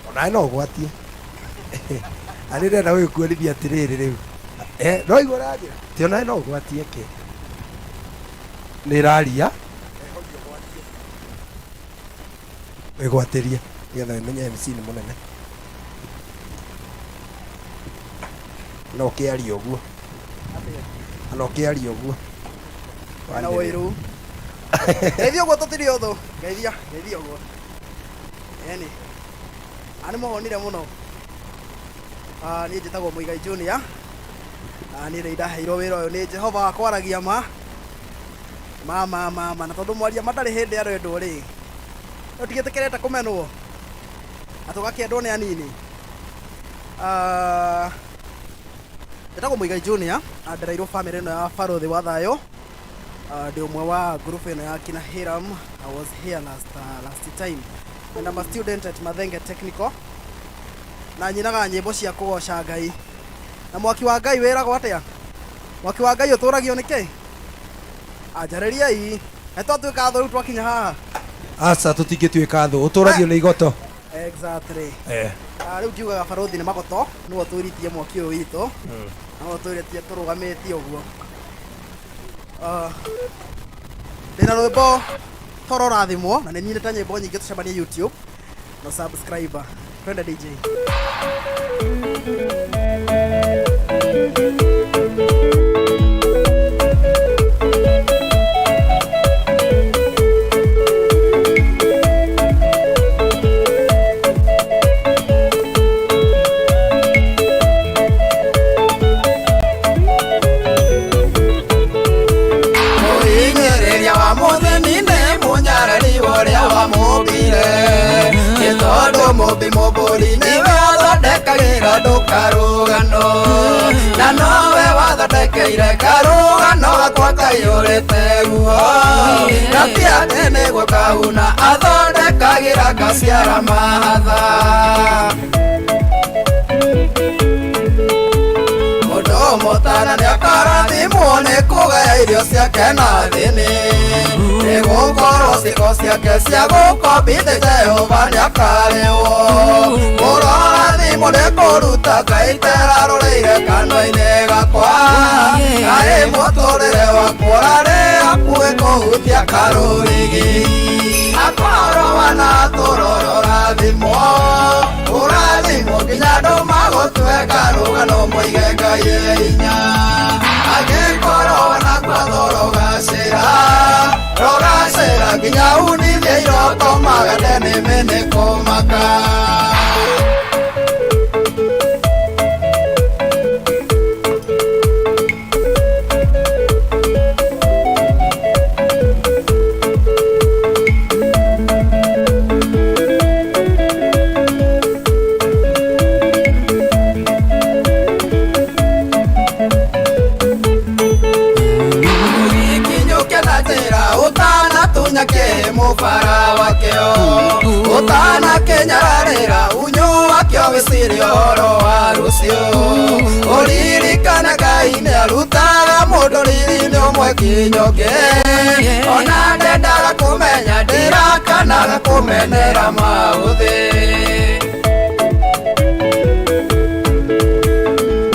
Onawe no ũgwatie. Na nĩ ndĩrenda gũgĩkuonithia atĩrĩrĩ rĩu. Eh, no igua ũranjĩra? Ti onawe no ũgwatie kĩ? Nĩ ĩraria. Wĩgwatĩrie nĩgetha ũmenye MC nĩ mũnene. No ũkĩarie ũguo. Na ũkĩarie ũguo. Na ũiru. Ngeithia ũguo tũtirĩ ũthũ. Ngeithia, ngeithia ũguo. Eni. A nĩ mũhonire mũno. Ah, niĩ njĩtagwo Mũigai Junior. Ah, niĩ nĩ ndaheirwo wĩra ũyũ nĩ Jehova wa kwaragia ma. Ma ma ma ma na tondũ mwaria ma ndarĩ hĩndĩ arendwo rĩ. No tigĩtĩkĩrĩte kũmenwo. Na tũgakĩendwo nĩ anini. Ah, njĩtagwo Mũigai Junior, na ndereirwo bamĩrĩ ĩno ya Barũthi wa Thayũ. Ah, ndĩ ũmwe wa group ĩno ya kina Hiram. I was here last time and I'm a student at Mathenge Technical na nyinaga nyĩmbo cia kũgoca Ngai. Na mwaki wa Ngai wĩragwo atĩa? Mwaki wa Ngai ũtũragio nĩ kĩ? Anjarĩriai. Nĩ twatuĩka thũ rĩu twakinya haha. Aca tũtingĩtuĩka thũ. Ũtũragio nĩ igoto. Exactly. Eh. Ah, rĩu ngiugaga barũthi nĩ magoto nĩwe ũtũiritie mwaki ũyũ witũ na nĩwe ũtũirĩtie tũrũgamĩtie ũguo. Ah, ndĩna rwĩmbo toro rathimwo na nĩ nyinĩte nyĩmbo nyingĩ tũcemanie YouTube no subscriber twende DJ. Mũhinyĩrĩria wa mũthĩni nĩ mũnyarari ũrĩa wamũmbire, nĩ tondũ mũmbi mũmbũri nĩwe athondekagĩra andũ karũgano, na nowe wathondekeire karũgano gakwa kaiyũrĩte guo, na ti atĩ nĩguo kahuna athondekagĩra gaciara mahatha. Mũndũ mũtana nĩakarathimwo nĩ kũgaya irio ciake na thĩnĩ, nĩgũkorwo ciĩko ciake cia gũkombithĩ Jehova nĩakarĩhwo. Kũrorathimwo nĩ kũruta ngaitera rũrĩire kanua-inĩ gakwa, kaĩ mũtũrĩre wakwa ũrarĩ hakuhĩ kũhutia karũrigi. Akorwo wanatũrora ũrathimwo, ũrathimwo nginya andũ magũtue karũgano moige Ngai e hinya. Angĩkorwo wanakua thoro gacĩra, rũgacĩra nginya unithie iroko magande nĩmĩ nĩ kũmaka. Kinyũke na njĩra ũtanatunya kĩmũbara wakĩo, ũtanakĩnyararĩra unyo wakĩo wĩcirie ũhoro wa rũciũ. Ũririkane Ngai nĩarutaga mũndũ riri-inĩ ũmwe nginya ũngĩ, ona ndendaga kũmenya ndirakanaga kũmenera maũthĩ.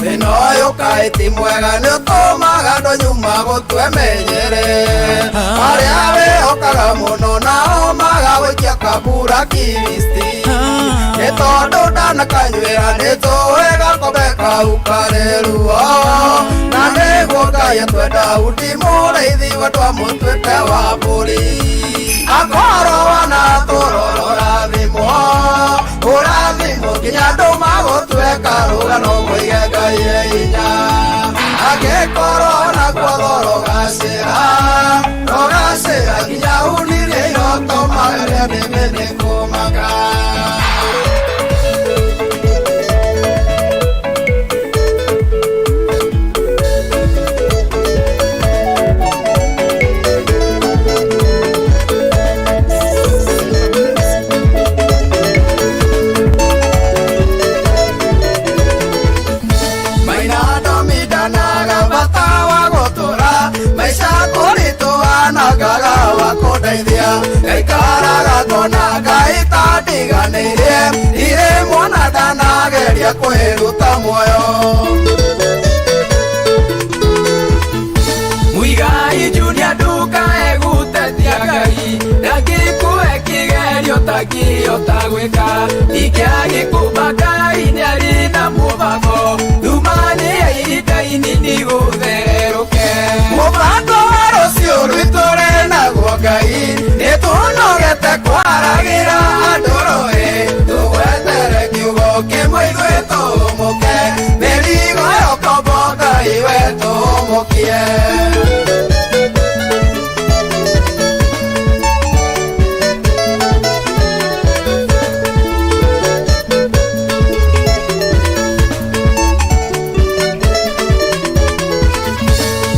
Thĩna ũyũ kaĩ ti mwega nĩũtũmaga andũ nyuma gũtue menyere, arĩa wĩhokaga mũno nao magagũikia kabura kiristi, nĩ tondũ ndanakanyuĩra nĩtũĩ gakombe kau karĩ ruo, na nĩguo Ngai atwenda undi mũrĩithi we twamũtuĩte wa mbũri. Akorwo wanatũrora ũrathimwo, ũrathimwo nginya andũ magũtue karũgano moige Ngai e hinya. Angĩkorwo nakuo thoro gacĩra, rũgacĩra nginya unirie iroto magere nĩmĩ nĩ kũmaka. Maina ndomindanaga bata wa gũtũra maica kũritũhanagaga wa kũndeithia, ngaikaraga ngona Ngai ta ndiganĩirie irĩ. kwĩruta muoyo. Muigai Junior ndukae gutetia Ngai ndangĩkũhe kĩgerio tangĩhota gwĩka ingĩagĩkũmba Ngai nĩarĩ na mũbango thuma nĩ ya ihinda inini gũthererũke. Mũbango wa rũciũ rwitũ rĩ naguo Ngai nĩtũnogete kwaragĩra andũ rũĩ tũgwetere kiugo kĩmwe ithuĩ tũmũke mĩrigo yokombo Ngai we tũmũkie.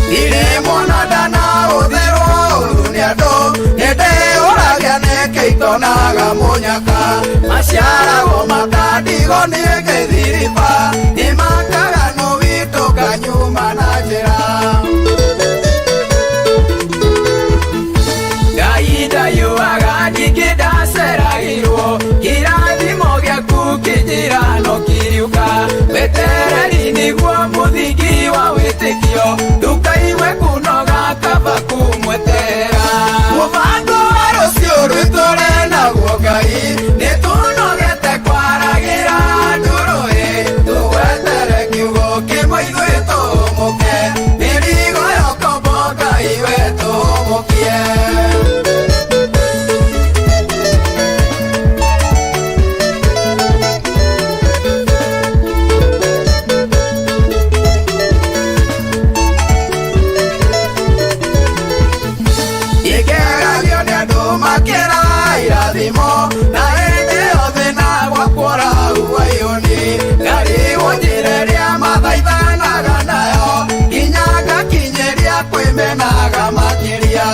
Ndirĩ mwana ndanahũthĩrwo ũru nĩ andũ nĩndĩyũragia nĩkĩ itonaga mũnyaka maciaragwo matandigo nĩ gĩthiriba nĩmakaga nũ witũ nganyuma na njĩra. Ngai ndayũaga ningĩ ndaceragĩrwo kĩrathimo gĩaku kĩnjĩra no kĩriũka wetereri nĩguo mũthingi wa wĩtĩkio ndũkaigue kũnoga kaba kũmweterera. Mũbango wa rũciũ rwitũ rĩ naguo Ngai nĩtũnogete kwaragĩra andũ rũĩ tũgwetere kiugo kĩmwe ithuĩ tũmũke mĩrigo yokombo Ngai we tũmũkie. Ikĩgerio nĩ andũ makĩra irathimo na hĩndĩ ĩyo thĩna gwakwo ũrahuaiyũni ngarigwo njĩra ĩrĩa mathaithanaga nayo nginya ngakinyĩria kwĩmenaga makĩria.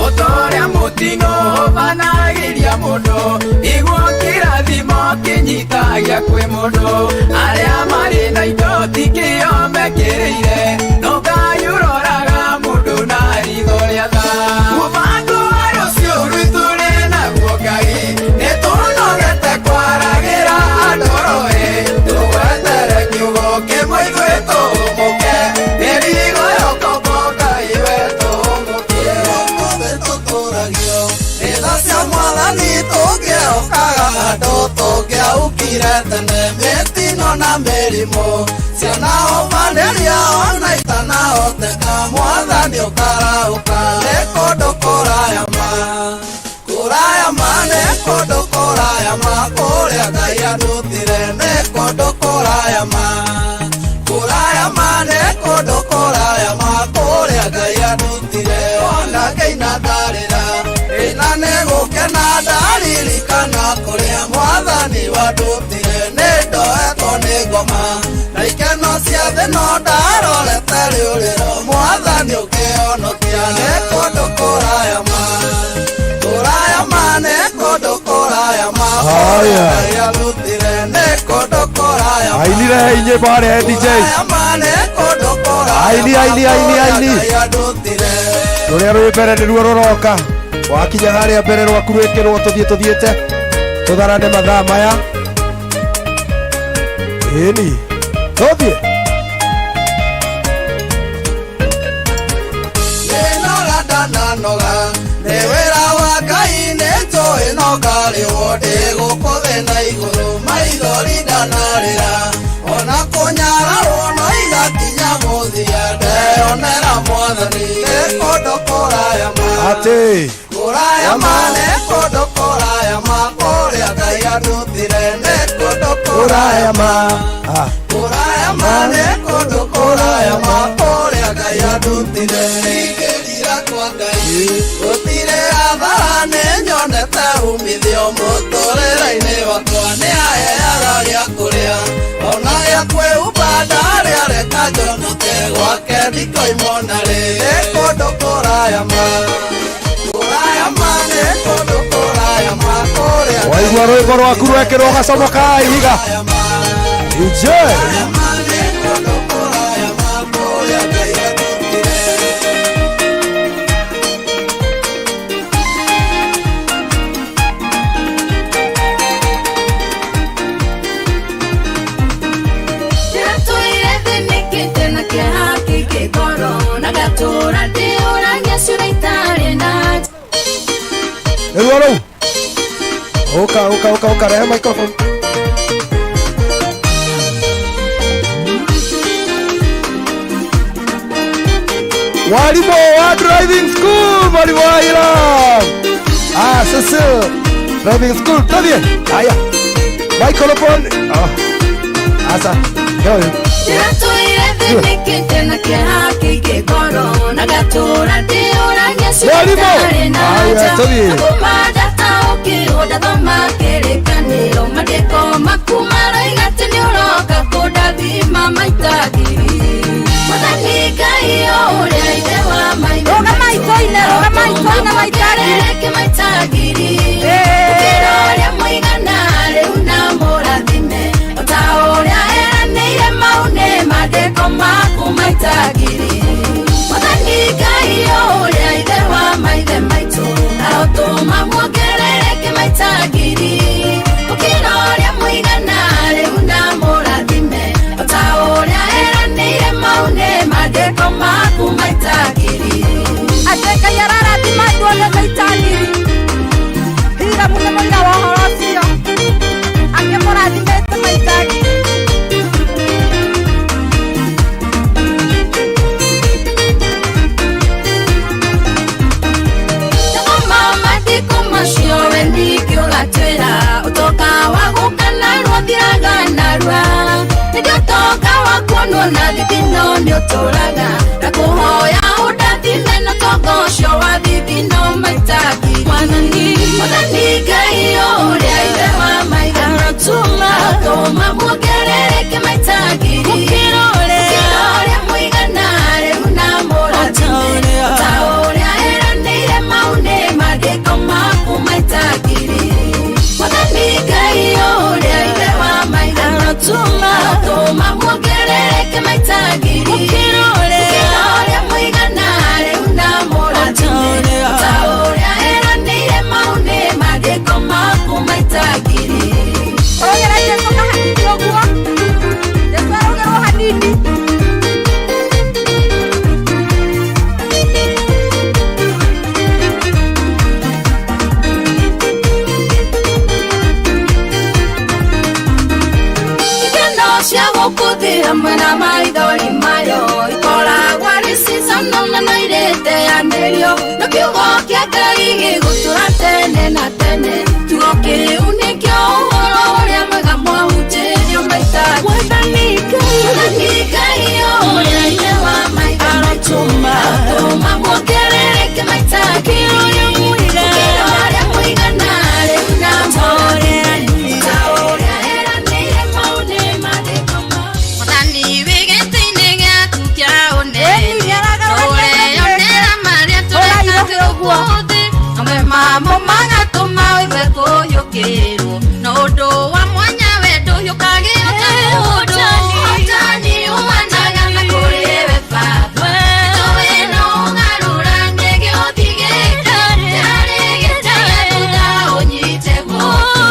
Ũtorĩa mũtino ũbanagĩria mũndũ nĩguo kĩrathimo kĩnyitagia kwĩ mũndũ arĩa marĩ na indo ti kĩo mekĩrĩire no Ngai ũroraga mũndũ na ritho rĩa tha. Mũbango wa rũciũ rwitũ rĩ naguo Ngai nĩtũnogete kwaragĩra andũ rũĩ tũgwetere kiugo kĩmwe ithuĩ tũmũke mĩrigo yokombo Ngai we tũmũkie. Ũmũthĩ tũtũragio nĩ tha cia Mwathani tũngĩehokaga andũ tũngĩaukire tene mĩtino na mĩrimũ ciana ũmanĩria ona itanahoteka Mwathani ũkarahũka nĩ kũndũ kũraya ma kũraya ma nĩ kũndũ kũraya ma kũrĩa Ngai andutire nĩ kũndũ kũraya ma kũraya ma nĩ kũndũ kũraya ma kũrĩa Ngai andutire ona ngĩina ndarĩra ĩna nĩ gũkena ndaririkana kũrĩa Mwathani wandutire nĩ ndoetwo nĩ ngoma na ikeno cia thĩ no ndarorete rĩũrĩro Mwathani ũkĩhonokia nĩ kũndũ kũraya ma kũraya ma nĩ kũndũ kũraya ma kũrĩa Haya. Ngai andutire nĩ kũndũ kũraya ma Ainire inyĩmbo harĩa DJ. kũraya ma nĩ kũndũ kũraya Aini, ma aini, aini, kũrĩa aini. Ngai andutire. Rũrĩa rwĩ mbere nĩruo rũroka wakinya harĩa mbere rwaku rwĩkĩrwo tũthiĩ tũthiĩte tũtharane mathaa maya ĩni tũthiĩ. Nĩnoga ndananoga nĩ wĩra wa Ngai nĩ njũĩ no ngarĩwo ndĩ gũkũ thĩ na igũrũ maithori ndanarĩra ona kũnyararwo no igakinya mũthia ndeyonera Mwathani nĩ kũndũ kũraya ma Atĩ kũraya ma nĩ kũndũ kũraya ma kũrĩa Ngai andutire nĩ kũndũ kũraya ma Ah. kũraya ma nĩ kũndũ kũraya ma kũrĩa Ngai andutire ingĩrira kwa Ngai gũtirĩ hathara nĩ nyonete umithio mũtũrĩre-inĩ wakwa nĩ aheaga gĩa kũrĩa ona gĩa kwĩhumba ndarĩ areka njonoke gwake ndikoimwo narĩ nĩ kũndũ kũraya ma kũraya ma nĩ kũndũ kũraya ma kũrĩa Ngai Waigua rwĩmbo rwaku rwekĩrwo gacomoka ihiga kũraya ma DJ. kũraya ma nĩ kũndũ kũraya ma kũrĩa Ngai andutire. Nĩruo rũu. Ũka, ũka, ũka, ũka, rehe microphone. Walimu wa driving school, mwalimu wa Hiram. Ah, Cecil. Driving school, tũthiĩ. Haya. Microphone. Oh. Asa. Ndio. Ndĩratũire thĩnĩkĩte na kĩeha kĩingĩ ngoro na ngatũra ndĩũragia Mwarimũ! citarĩ na Haya, anja tũthiĩ. kuma ndataũkĩrwo ndathoma kĩrĩkanĩro maandĩko maku maroiga atĩ nĩ ũroka kũndathima maita ngiri Mwathani Ngai o ũrĩa ithe wa maithe Rũgama itoine, rũgama itoine maita ngiri. muongerereke maita ngiri gũkĩra ũrĩa mũigana rĩu na mũrathime o ta ũrĩa eranĩire mau nĩ maandĩko maku maita ngiri Mwathani Ngai o ũrĩa ithe wa maithe maitũ arotũma muongerereke maita ngiri gũkĩra ũrĩa mũigana rĩu na mũrathime o ta ũrĩa eranĩire mau nĩ maandĩko maku maita ngiri Atĩ Ngai ararathima andũ othe maita ngiri. Hiramu nĩ mũira wa ũhoro ũcio. Akĩmũrathimĩte maita ngiri. Thoma maandĩko macio we ningĩ ũgatwĩra ũtonga wa gũka narua ũthiraga narua nĩndĩ ũtonga wa kuonwo na thithino nĩ ũtũraga na kũhoya ũndathime na ũtonga ũcio wa thithino maita ngiri Mwathani Mwathani Ngai o ũrĩa ithe wa maithe maitũ arotũma muongerereke maita ngiri gũkĩra ũrĩa mũigana rĩu na mũrathime o ta ũrĩa eranĩire mau nĩ maandĩko maku maita ngiri Mwathani Ngai o ũrĩa ithe wa maithe maitũ arotũma muongerereke maita ngiri gũkĩra ũrĩa mũigana rĩu na mũrathime o ta ũrĩa eranĩire mau nĩ maandĩko maku maita ngiri Ũrogera Jesũ kahanini ũguo. Jesũ arogerwo hanini. Ikeno cia gũkũ thĩ hamwe na maithori mayo ikoragwo arĩ seasonal na no irĩteanĩrio no kiugo kĩa Ngai gĩgũtũra tene na tene kiugo kĩu nĩkĩo ũhoro ũrĩa mwega mwahunjĩrio maita Mwathani Ngai o ũrĩa ithe wa maithe maitũ arotũma muongerereke maita ngiri gũkĩra ũrĩa mũigana rĩu na mũrathime ta ũrĩa eranĩire mau nĩ maandĩko ma Mwathani wĩ gĩtĩ-inĩ gĩaku kĩa ũnene Ĩni, nĩaragarũra ũreyonera marĩa tũreka Ũrairũhe ũguo. gũkũ thĩ mamwe mamo magatũma ũigue kũhiũkĩrwo no ũndũ wa mwanya we ndũhiũkagĩra ta mũndũ ũhotani umanaga na kũrĩ we baba nĩtũĩ no ũgarũranie gĩũthi gĩkĩ kĩarĩ gĩtĩ thutha ũnyite guoko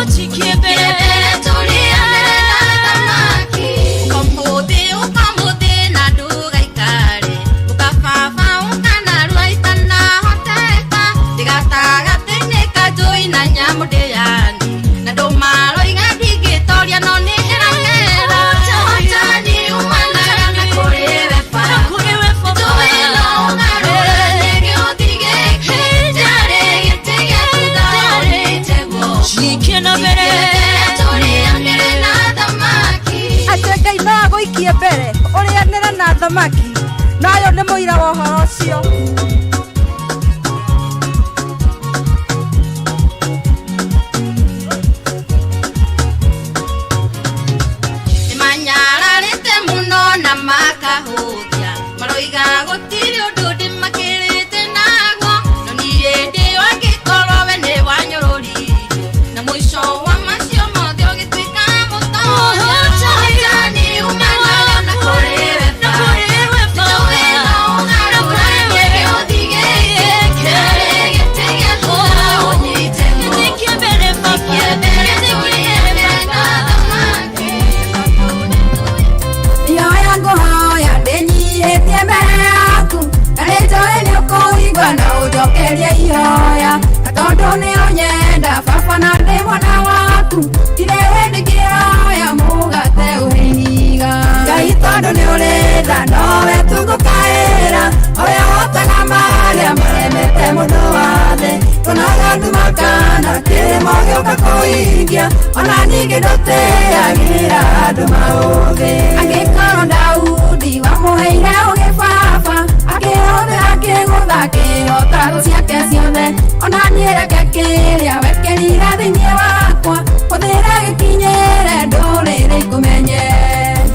mbere tũrĩanĩre na thamaki ũkamũthĩ ũkamũthĩ na ndũgaikare ũkababa ũkanarua itanahoteka ndigatagatĩ-inĩ ka njũi na nyamũ ndĩani na ndũmaroiga ndingĩtoria no nĩ ĩramera ũhotani umanaga na kũrĩ we baba nĩtũĩ no ũgarũranie gĩũthi gĩkĩ kĩarĩ gĩtĩ gĩa thutha ũnyite guoko mbere tũrĩanĩre na thamaki Atĩ Ngai no agũikie mbere ũrĩanĩre na thamaki. Nayo nĩ mũira wa ũhoro ũcio. Nĩmanyararĩte mũno na makahũthia maroiga gũtirĩ ũndũ ndĩmakĩrĩte naguo no niĩ ndĩo angĩkorwo we nĩ wanyũrũririo na mũico wa macio mothe ũgĩtuĩka mũtoria ũhotani umanaga na kũrĩ we Baba nĩtũĩ no ũgarũranie gĩũthi mwana waku Ndirĩ hĩndĩ ngĩoya mũgate ũhĩiga Ngai tondũ nĩ ũrĩ tha nowe tũgũkaĩra Ũrĩa ũhotaga marĩa maremete mũndũ wa thĩ Tũnaga nduma kana kĩrĩma gĩũka kũhingia Ona ningĩ ndũtĩagĩra andũ maũthĩ Angĩkorwo Daudi wamũheire ũgĩ baba Akĩhũthĩra akĩgũtha akĩhota thũ ciake ciothe Ona niĩ reke kĩrĩa wekĩrire thĩinĩ wakwa Hũthĩra gĩkinyĩre ndũrĩrĩ ikũmenye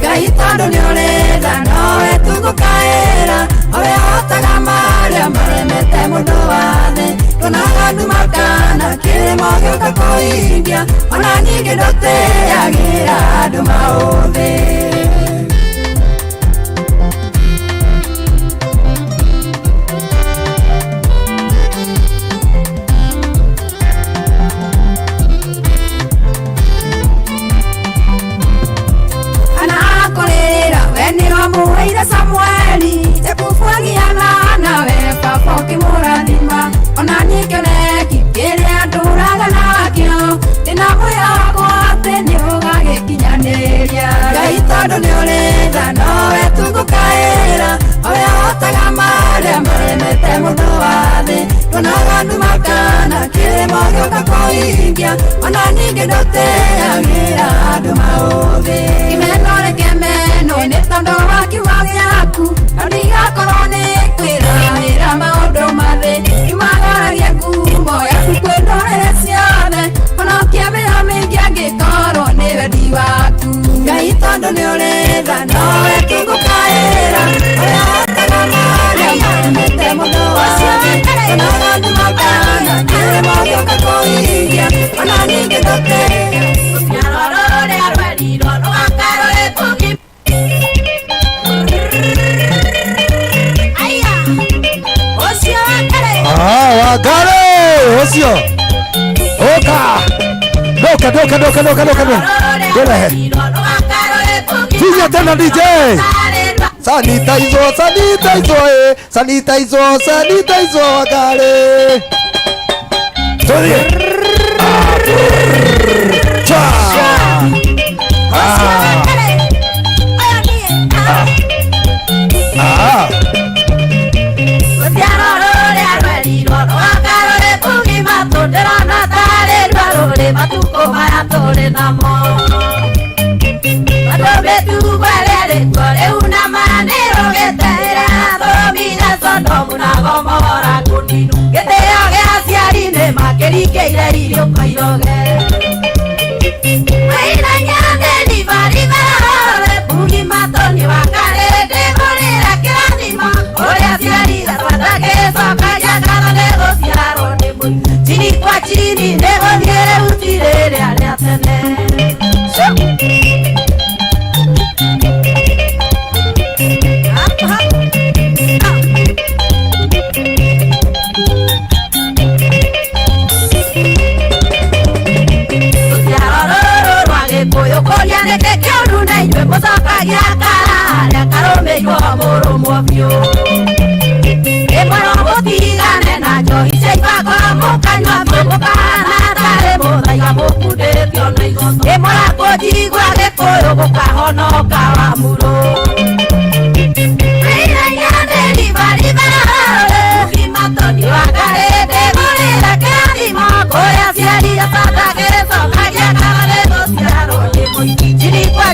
Ngai tondũ nĩ ũrĩ tha nowe tũgũkaĩra Ũrĩa ũhotaga marĩa maremete mũndũ wa thĩ Tũnaga nduma kana kĩrĩma gĩũka kũhingia Ona ningĩ ndũtĩagĩra andũ maũthĩ Ana akũrĩra we nĩ wamũheire Samueli Jakubu agiana nawe baba ũkĩmũrathima Ona niĩ kĩoneki kĩrĩa ndũraga nakĩo Ndĩna mwĩhoko atĩ nĩ ũgagĩkinyanĩria Ngai tondũ nĩ ũrĩ tha nowe tũgũkaĩra Ũrĩa ũhotaga marĩa maremete mũndũ wa thĩ Tũnaga nduma kana kĩrĩma gĩũka kũhingia Ona ningĩ ndũtĩagĩra andũ maũthĩ Imeno reke meno nĩ tondũ wa kiugo gĩaku Na ndigakorwo nĩ kwĩrahĩra maũndũ mathĩ Imagaragia ngumo yaku kwĩ ndũrĩrĩ ciothe Honokia mĩoyo mĩingĩ angĩkorwo nĩ wendi waku Ngai tondũ nĩ ũrĩ tha nowe tũgũkaĩra Ũrĩa ũhotaga marĩa maremete mũndũ wa thĩ Tũnaga nduma kana kĩrĩma gĩũka kũhingia Ona ningĩ ndũtĩagĩra Ah, Wangari ũcio ũka ndoka ndoka ndoka ndoka ndoka ndoka ndũrehe Finya tena DJ sanitize sanitize eh sanitize sanitize Wangari tulie cha ah ah Chini kwa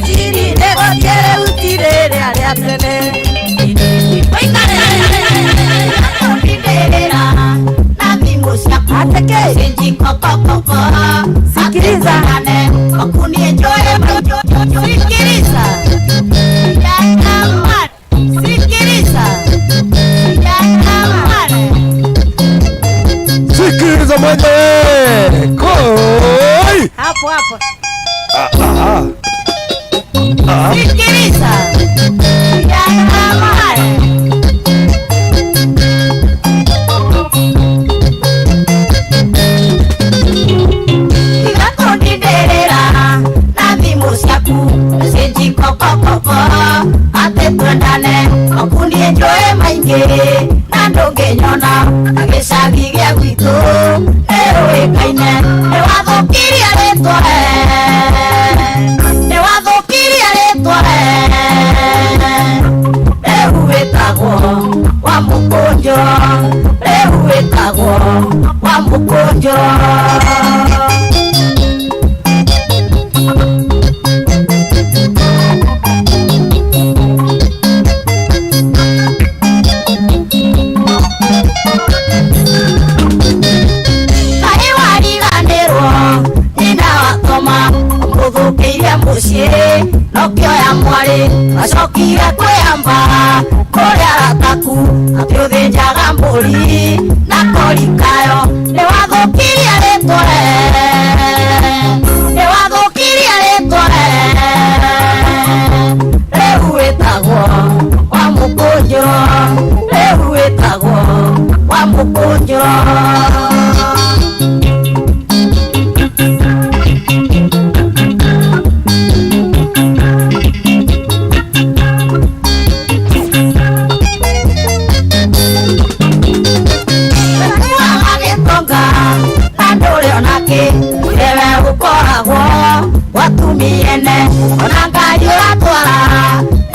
chini negothiere utirere aria tene Sikiliza mwenyewe koi Hapo hapo. ah ah ah Sikiliza. Na ndũngĩnyona gĩcagi gĩa gwitũ nĩ rũĩ ũĩkaine. Nĩ wathũkirie rĩtwa, nĩ wathũkirie rĩtwa, rĩu wĩtagwo wa mũkũnjo, rĩu wĩtagwo wa mũkũnjo. Kaĩ wariganĩrwo nyina wakoma mũthũkĩire mũciĩ nokĩoya mwarĩ acokire kwĩamba kũrĩa arataku atĩ ũthĩnjaga mbũri na kori kayo. Nĩ wathũkirie rĩtwa, nĩ wathũkirie rĩtwa, rĩu wĩtagwo wa mũkũnjo, rĩu wĩtagwo wa mũkũnjo. Wekuaga gĩtonga na ndũrĩ onakĩ, ewe ũkoragwo watumiene ona ngari ũratwara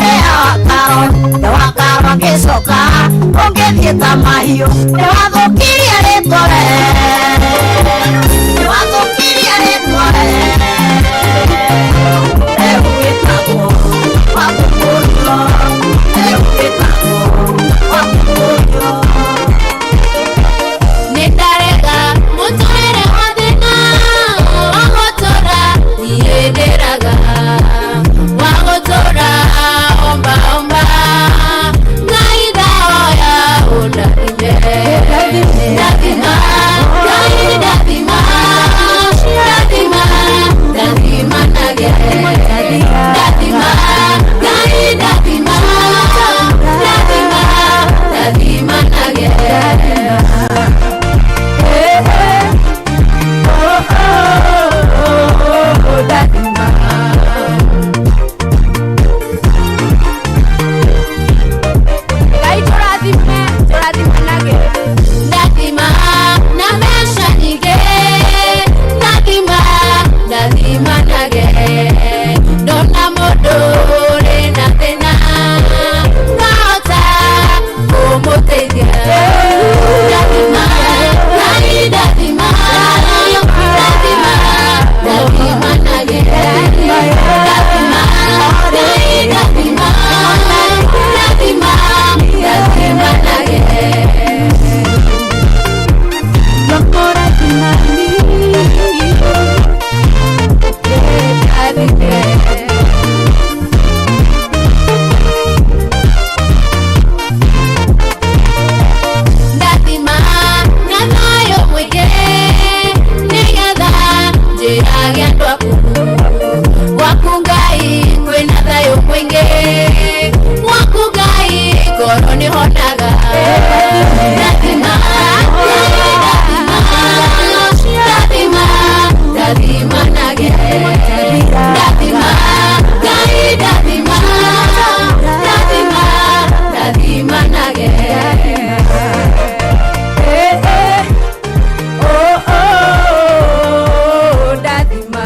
ĩya wakaro wakaro ngĩcoka ũngĩthiĩ ta mahiũ. Nĩ wathũkirie rĩtwa, nĩ wathũkirie rĩtwa, rĩu wĩtagwo wa mũkũnjo, rĩu wĩtagwo wa mũkũnjo. Nĩndarega mũtũrĩre wa thĩna wa gũtũra, niĩ ndĩraga wa gũtũra omba omba, Ngai ndahoya ũndathime, ndathima Ngai, ndathima, ndathima, ndathima nage, ndathima Ngai, ndathima, ndathima, ndathima nage. Ngai tũrathime, tũrathimanage. Ndathima na mbeca nyingĩ, ndathima, ndathima nage, ndona mũndũ ũrĩ na thĩna ngahota kũmũteithia. Ndathima Ngai, ndathima, ndathima, ndathima nage, ndathima Ngai, ndathima, ndathima, ndathima nage. Ndathima na thayũ mũingĩ nĩgetha njĩrage andũ aku gwaku Ngai kwĩna thayũ mũingĩ, gwaku Ngai ngoro nĩhonaga. Ndathima Ngai, ndathima, ndathima, ndathima nage, ndathima Ngai, ndathima, ndathima, ndathima nage. Ndathima.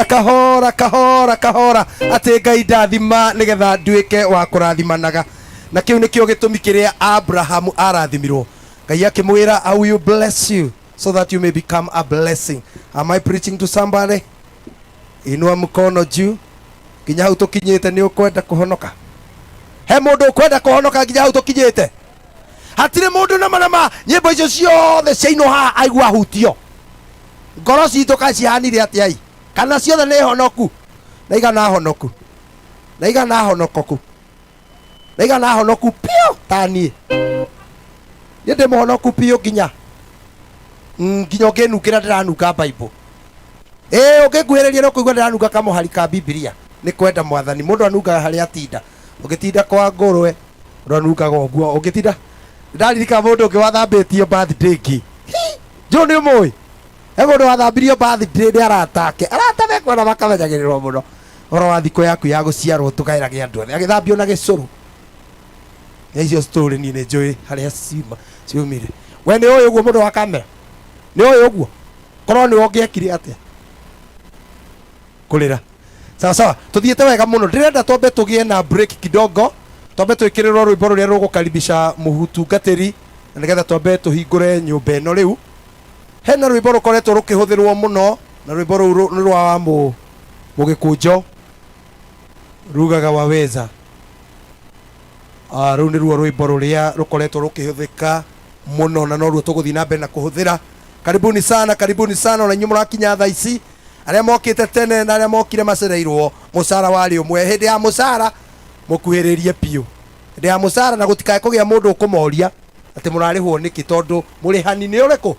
Kahora kahora kahora atä Ngai ndathima nĩgetha nduĩke wa kũrathimanaga, na kĩu nĩkĩo gĩtũmi kĩrĩa Abrahamu arathimirwo. Ngai akĩmwĩra, "I will bless you so that you may become a blessing." Am I preaching to somebody? Inua mkono juu nginya hau tũkinyĩte. Nĩ ũkwenda kũhonoka? He mũndũ ũkwenda kũhonoka nginya hau tũkinyĩte? Hatirĩ mũndũ nama nama nyĩmbo icio ciothe ciainwo haha aigua hutio ngoro citũ kaĩ cihanire atĩa? Kana ciothe nĩ honoku na igana honoku na igana honokoku na igana honoku piũ ta niĩ. Niĩ ndĩ mũhonoku piũ nginya nginya ũngĩnungĩra ndĩranunga Bible. Ĩĩ, ũngĩnguhĩrĩria no kũigua ndĩranunga kamũhari ka Bibilia. Nĩ kwenda Mwathani. Mũndũ anungaga harĩa atinda. Ũngĩtinda kwa ngũrwe mũndũ anungaga ũguo. Ũngĩtinda, ndaririkana mũndũ ũngĩ wathambĩtio birthday ngĩ njũ nĩ ũmũĩ, he mũndũ wathambirio birthday nĩ arata ake. Arata mekwenda makamenyagĩrĩrwo mũno ũhoro wa thikũ yaku ya gũciarwo tũgaĩrage andũ othe. Agĩthambio na gĩcũrũ. Na icio story niĩ nĩ njũĩ harĩa ciuma ciumire. We nĩ ũĩ ũguo mũndũ wa kamera, nĩ ũĩ ũguo korwo nĩ ũngĩekire atĩa kũrĩra. Sawa sawa, tuthiĩte wega mũno. Ndĩrenda twambe tũgĩe na break kidogo, twambe twĩkĩrĩrwo rwĩmbo rũrĩa rũgũkaribisha mũtungatĩri, na nĩgetha twambe tũhingũre nyũmba ĩno. Rĩu hena rwĩmbo rũkoretwo rũkĩhũthĩrwo mũno, na rwĩmbo rũu nĩ rwa mũgĩkũnjo, rugaga waweza. Rũu nĩruo rwĩmbo rũrĩa rũkoretwo rũkĩhũthĩka mũno, na noruo tũgũthiĩ na mbere na kũhũthĩra. Karibuni sana, karibuni sana, ona inyuĩ mũrakinya thaa ici, arĩa mokĩte tene na arĩa mokire macereirwo. Mũcara warĩ ũmwe. Hĩndĩ ya mũcara mũkuhĩrĩrie biũ, hĩndĩ ya mũcara, na gũtikae kũgĩa mũndũ ũkũmoria atĩ mũrarĩhwo nĩkĩ, tondũ mũrĩhani nĩ ũrĩkũ?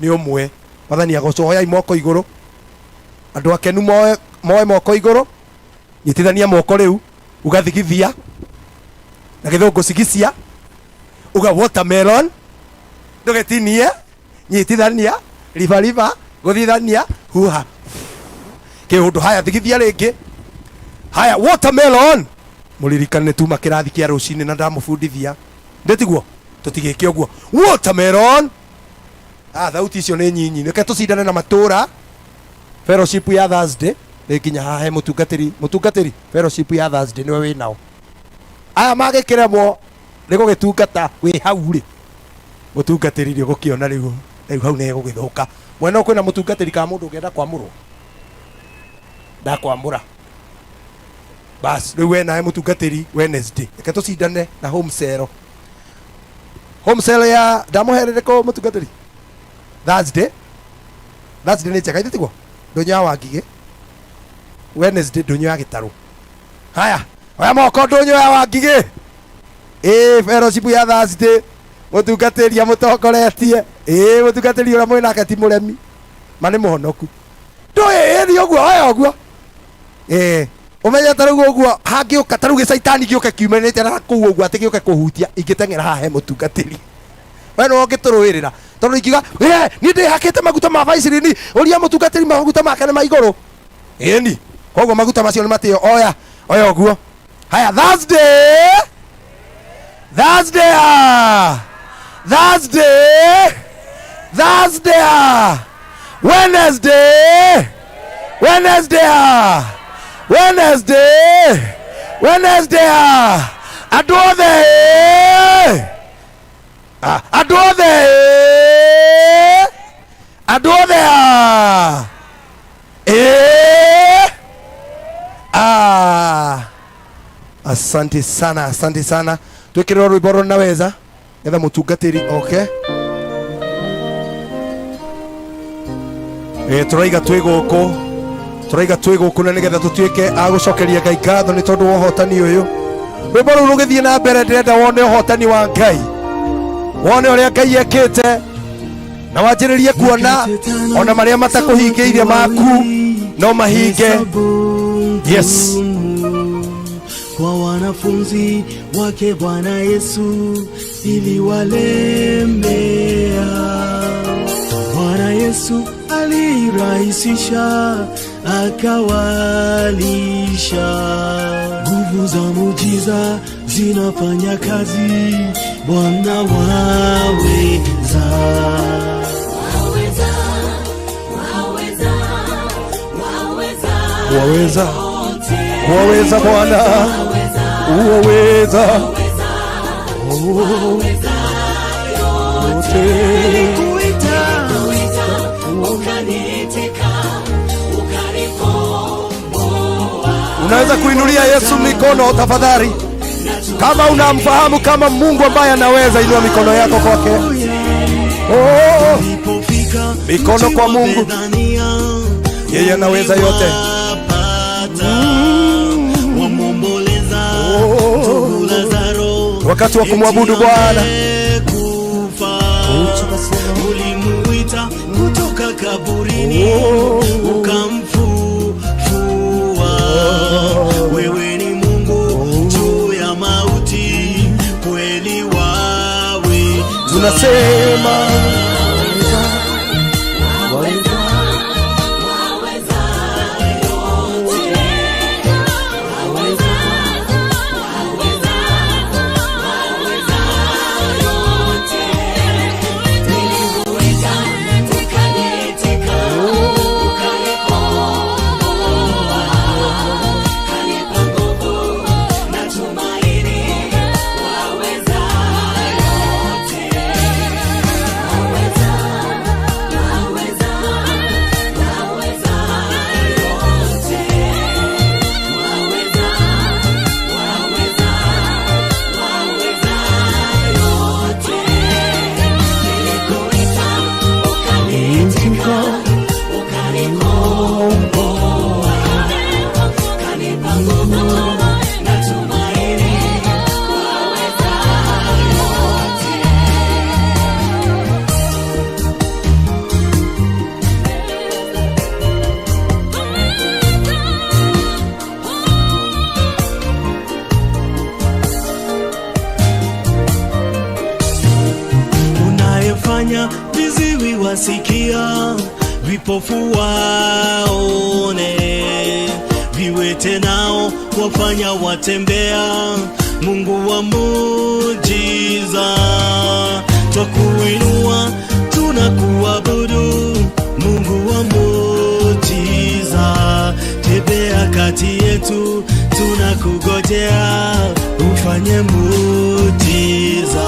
Nĩ ũmwe. Mwathani agocwo. Hoyai moko igũrũ, andũ akenu moe, moe moko igũrũ. Nyitithania moko rĩu, ugathigithia na gĩthũngũ cigicia, uga watermelon, ndũgĩtinie. Nyitithania, riba riba, gũthithania, huha kĩũndũ. Haya, thigithia rĩngĩ. Haya, watermelon. Mũririkane tuma kĩrathi kĩa rũcinĩ na ndamũbundithia, ndĩtiguo tũtigĩke ũguo. Watermelon. Ah, thauti icio nĩ nyinyi. Reke tũcindane na matũra. Fellowship ya Thursday nĩ nginya haha he mũtungatĩri. Mũtungatĩri, fellowship ya Thursday nĩwe wĩ nao. Aya magĩkĩremwo nĩ gũgĩtungata wĩ hau rĩ, mũtungatĩri nĩ ũgũkĩona rĩu, rĩu hau nĩ gũgĩthũka. Mwena ũyũ kwĩna mũtungatĩri kana mũndũ ũngĩenda kwamũrwo? Ndakwamũra bas. Rĩu we nawe mũtungatĩri, Wednesday reke tũcindane na home cell. Home cell ya ndamũhe rĩrĩkũ, mũtungatĩri? Thursday. Thursday nĩ njega, ithe tiguo? Ndũnyũ ya Wangigĩ. Wednesday, ndũnyũ ya Gĩtarũ. Haya, oya moko, ndũnyũ ya Wangigĩ. Ĩ, fellowship ya Thursday, mũtungatĩri amũtongoretie. Ĩ, mũtungatĩri ũrĩa mwĩ nake ti mũremi, ma nĩ mũhonoku. Ndũĩ ĩni ũguo, oya ũguo. Ĩ, ũmenye ta rĩu ũguo hangĩũka ta rĩu gĩcaitani gĩũke kiumanĩte na kũu ũguo, atĩ gĩũke kũhutia, ingĩteng'era haha he mũtungatĩri. We nĩwe ũngĩtũrũĩrĩra, tondũ ingiuga, "Ĩ, niĩ ndĩhakĩte maguta ma Vaseline, ũria mũtungatĩri maguta make nĩ ma igũrũ." Ĩni koguo maguta macio nĩ matĩo. Oya, oya ũguo. Haya, Thursday, Thursday, ah. Thursday, Thursday, ah. Wednesday, Wednesday, ah. Wednesday, Wednesday, ah. Andũ othe ĩ. Ah, andũ othe ĩ. Andũ othe ah. Eh. Ah. Asante sana, asante sana. Twĩkĩrĩrwo rwĩmbo rũnaweza getha mũtungatĩri oke. Eh, tũraiga twĩ gũkũ, tũraiga twĩ gũkũ na nĩgetha tũtuĩke a gũcokeria Ngai ngatho nĩ tondũ wa ũhotani ũyũ. Rwĩmbo rũu rũgĩthiĩ na mbere, ndĩrenda wone ũhotani wa Ngai, wone ũrĩa Ngai ekĩte, na wanjĩrĩrie kuona ona marĩa matakũhingĩirie maku no mahinge. Yes. Kwa wanafunzi wake Bwana Yesu iliwalemea. Bwana Yesu alirahisisha akawalisha. Nguvu za muujiza zinafanya kazi, Bwana waweza. Waweza, waweza, waweza. Waweza, waweza Bwana, waweza yote. Nilikuita Ukaniitika, ukanikomboa. Unaweza kuinulia Yesu mikono tafadhali, kama unamfahamu kama Mungu ambaye anaweza. Inua mikono yako kwake. Oh, Ulipofika mikono mji kwa wa Mungu. Bethania, Yeye anaweza yote. uliwapata wamwomboleza ndugu Lazaro, Wakati wa kumwabudu eti Bwana. amekufa. Ulimuita kutoka kaburini, ukamfufua. Wewe ni Mungu juu ya mauti, kweli waweza. Tunasema Waweza, waweza yote. Waweza, waweza, Wafanya viziwi wasikia, vipofu waone, viwete nao wafanya watembea. Mungu wa muujiza, twakuinua tunakuabudu. Mungu wa muujiza, tembea kati yetu, tunakugojea ufanye muujiza.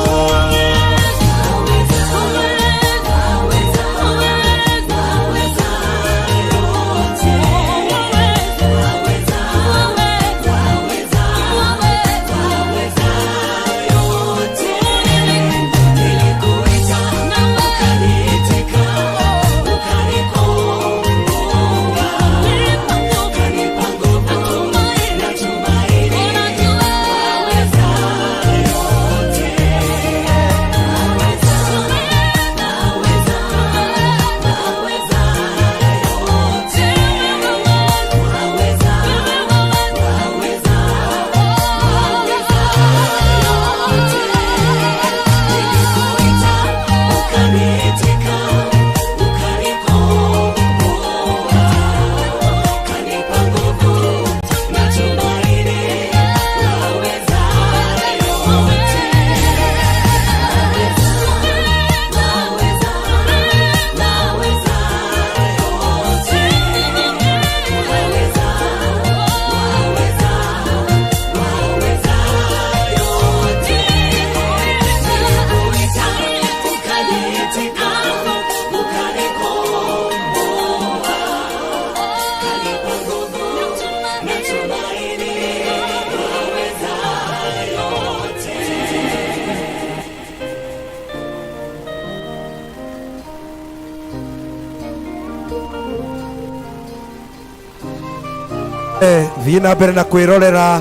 Thiĩ na mbere na kwĩrorera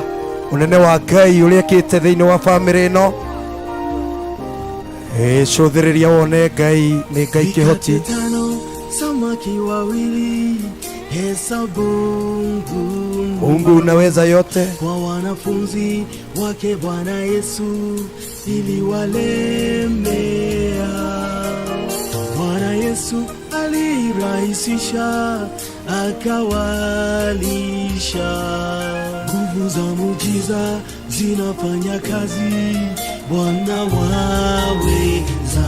ũnene wa Ngai ũrĩa ekĩte thĩinĩ wa bamĩrĩ ĩno. Cũthĩrĩria wone Ngai nĩ Ngai kĩhoti. Mikate tano, samaki wawili, hesabu ngumu. Mungu unaweza yote. Kwa wanafunzi wake Bwana Yesu iliwalemea. Bwana Yesu alirahisisha akawalisha. Nguvu za muujiza zinafanya kazi, Bwana waweza.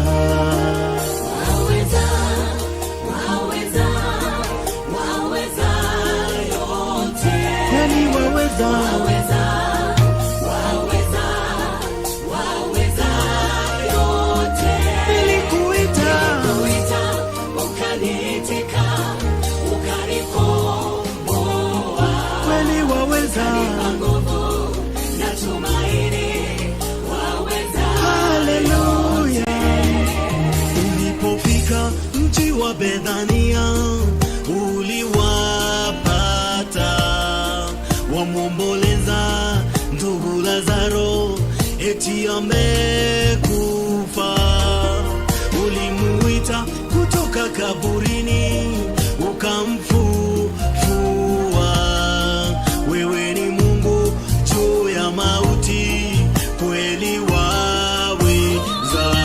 Kweli waweza, nilikuita kweli waweza, haleluya. Ulipofika mji wa Bethania, uliwapata wamwomboleza ndugu Lazaro, eti amekufa. Ulimuita kutoka kaburini, ukamfufua. Wewe ni Mungu juu ya mauti, kweli waweza.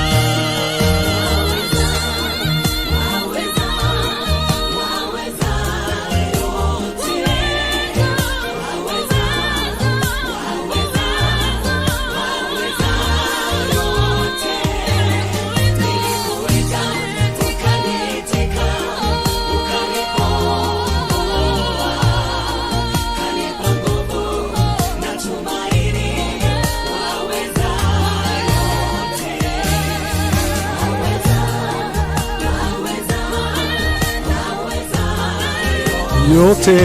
Yote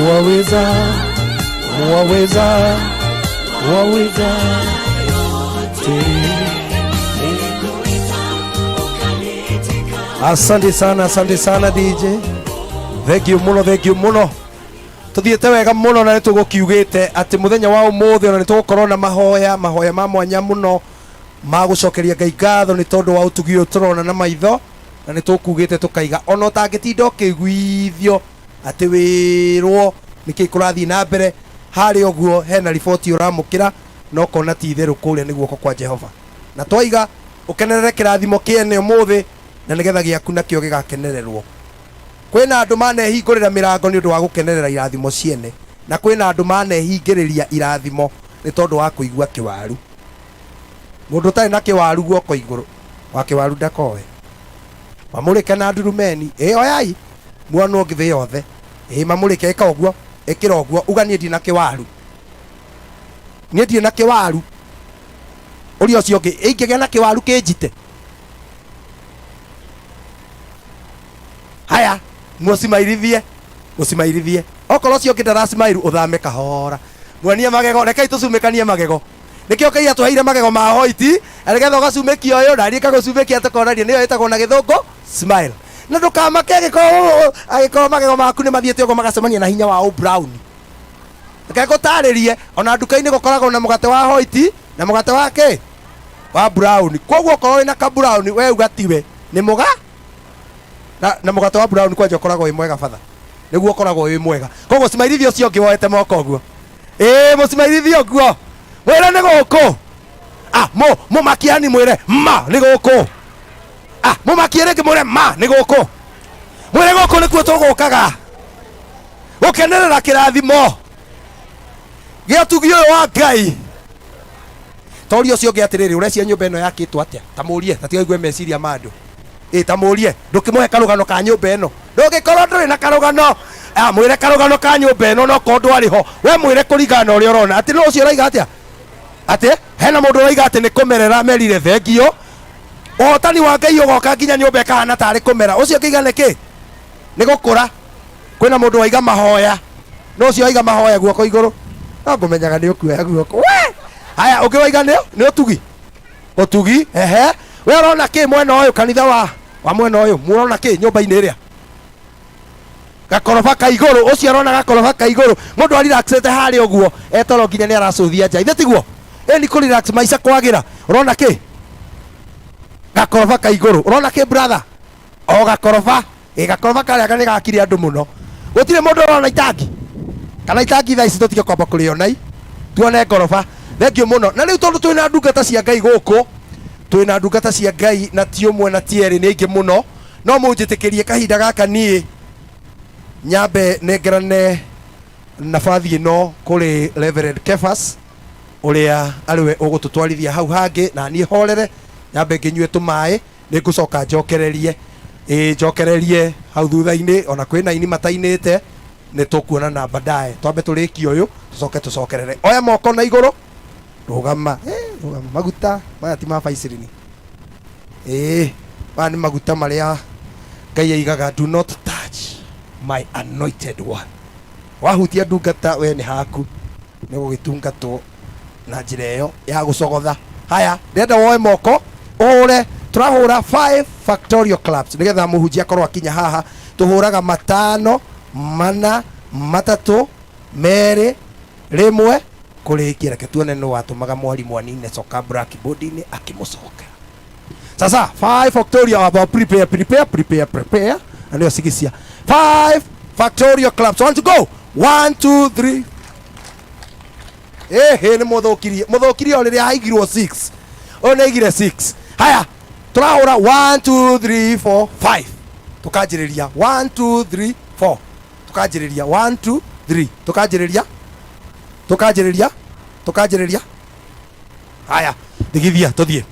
waweza, waweza, waweza yote. Asante sana, asante sana DJ. Thank you muno, thank you muno. Tuthiĩte wega mũno na nĩ tũgũkiugĩte atĩ mũthenya wa ũmũthĩ ona nĩ tũgũkorwo na mahoya mahoya ma mwanya mũno ma gũcokeria Ngai ngatho nĩ tondũ wa ũtugi ũyũ tũrona na maitho, na nĩ tũkugĩte tũkaiga ona ũtangĩtinda ũkĩiguithio atĩ wĩrwo nĩkĩ kũrathiĩ na mbere harĩa ũguo, hena riboti ũramũkĩra na ũkona ti itherũ kũrĩa nĩ guoko kwa Jehova. Na twaiga Ũkenerere kĩrathimo kĩene ũmũthĩ na nĩgetha gĩaku nakĩo gĩgakenererwo. Kwĩna andũ manehingũrĩra mĩrango nĩ ũndũ wa gũkenerera irathimo ciene, na kwĩna andũ manehingĩrĩria irathimo nĩ tondũ wa kũigua kĩwaru. Mũndũ ũtarĩ na kĩwaru guoko igũrũ, wa kĩwaru ndakoe. Mamũrĩke na ndurumeni, ĩ oyai muonwo thĩ yothe. Ĩ mamũrĩke, ĩka ũguo, ĩkĩra ũguo, uga niĩ ndirĩ na kĩwaru. Niĩ ndirĩ na kĩwaru. Ũria ũcio ũngĩ, ingĩgĩa na kĩwaru kĩnjite? Haya, mũcimairithie, mũcimairithie. Okorwo ũcio ũngĩ ndaracimairu, ũthame kahora. Muonie magego, rekei tũcumĩkanie magego. Nĩkĩo Ngai atũheire magego ma hoiti, na nĩgetha ũgacumĩkia ũyũ, na niĩ ngagũcumĩkia tũkonania, nĩyo ĩtagwo na gĩthũngũ smile. Na ndũkamake angĩkorwo angĩkorwo magego maku nĩ mathiĩte ũguo magacemania na hinya wa ũbrown. Reke ngũtarĩrie, ona nduka-inĩ gũkoragwo na mũgate wa hoiti na mũgate wa kĩ? Wa brown. Koguo okorwo wĩna ka brown, we uga tiwe, nĩ mũga? Na, na mũgate wa brown kwanja ũkoragwo wĩ mwega batha. Nĩguo ũkoragwo wĩ mwega. Koguo cimairithia ũcio ũngĩ woete moko ũguo. Ĩĩ mũcimairithie ũguo. Mwĩre nĩ gũkũ. Ah, mũ, mũmakiani mwĩre ma nĩ gũkũ. Ah, mũmakie rĩngĩ mwĩre ma nĩ gũkũ. Mwĩre gũkũ nĩkuo tũgũkaga. Gũkenerera kĩrathimo gĩa ũtugi ũyũ wa Ngai. Toria ũcio ũngĩ atĩrĩrĩ, ũrecia nyũmba ĩno yakĩtwo atĩa? Ta mũrie, ta tiga ũigue meciria ma andũ. Ĩ, ta mũrie, ndũkĩmũhe karũgano ka nyũmba ĩno. Ndũngĩkorwo ndũrĩ na karũgano. Ah, mwĩre karũgano ka nyũmba ĩno no korwo ndwarĩ ho. We mwĩre kũringana na ũrĩa ũrona. Atĩ no ũcio ũraiga atĩa? Atĩ hena mũndũ ũraiga atĩ nĩ kũmerera merire thengio. Ũhotani wa Ngai ũgoka nginya nyũmba ĩkahana tarĩ kũmera. Ũcio ũngĩ aiga nĩ kĩ? Nĩ gũkũra. Kwĩna mũndũ waiga mahoya. No ũcio waiga mahoya guoko igũrũ. No ngũmenyaga nĩ ũkuoya guoko. We! Haya, ũngĩ waiga nĩ nĩ ũtugi. Ũtugi, ehe. We ũrona kĩ mwena ũyũ kanitha wa wa mwena ũyũ? Mũrona kĩ nyũmba-inĩ ĩrĩa? Gakoroba ka igũrũ, ũcio arona gakoroba ka igũrũ. Mũndũ arelaxĩte harĩa ũguo, etoro nginya nĩ aracũthia nja. Ithe tiguo? Ĩni kũ relax maica kwagĩra. Ũrona kĩ? Gakoroba ka igũrũ. Ũrona kĩ brother? O gakoroba. Ĩ gakoroba karĩa nĩ gakire andũ mũno. Gũtirĩ mũndũ ũrona itangi? Kana itangi thaa ici tũtige kwamba kũrĩona i. Tuone ngoroba. Thengiũ mũno. Na rĩu tondũ twĩna ndungata cia Ngai gũkũ, twĩna ndungata cia Ngai na ti ũmwe na ti erĩ nĩ aingĩ mũno. No mũnjĩtĩkĩrie kahinda gaka niĩ nyambe nengerane nabathi ĩno kũrĩ Reverend Kefas ũrĩa arĩwe ũgũtũtwarithia hau hangĩ na niĩ horere nyambe ngĩnyue tũmaĩ nĩ ngũcoka njokererie ĩĩ njokererie hau thutha-inĩ ona kwĩna aini matainĩte nĩ tũkuonana baadaye twambe tũrĩkie ũyũ tũcoke tũcokerere oya moko na igũrũ rũgama eh, rũgama maguta maya ti ma baicirini ĩĩ maya nĩ maguta marĩa Ngai aigaga do not touch my anointed one wahutia ndungata we nĩ haku nĩ gũgĩtungatwo na njĩra ĩyo ya gũcogotha haya ndĩrenda woe moko ũhũre tũrahũra 5 factorial claps nĩgetha mũhunjia akorwo akinya haha tũhũraga matano mana matatũ merĩ rĩmwe kũrĩkia reke tuone nũ watũmaga mwarimũ anine coka blackboard-inĩ akĩmũcokera sasa 5 factorial about prepare prepare prepare prepare na nĩyo cigicia 5 factorial claps one to go 1 2 3 ĩhĩ nĩ mũthũkirie mũthũkirie o rĩrĩa haigirwo 6 ũyũ nĩ aigire 6 haya tũrahũra 1 2 3 4 5 tũkanjĩrĩria 1 2 3 4 tũkanjĩrĩria 1 2 3 tũkanjĩrĩria tũkanjĩrĩria tũkanjĩrĩria haya ndigithia tũthiĩ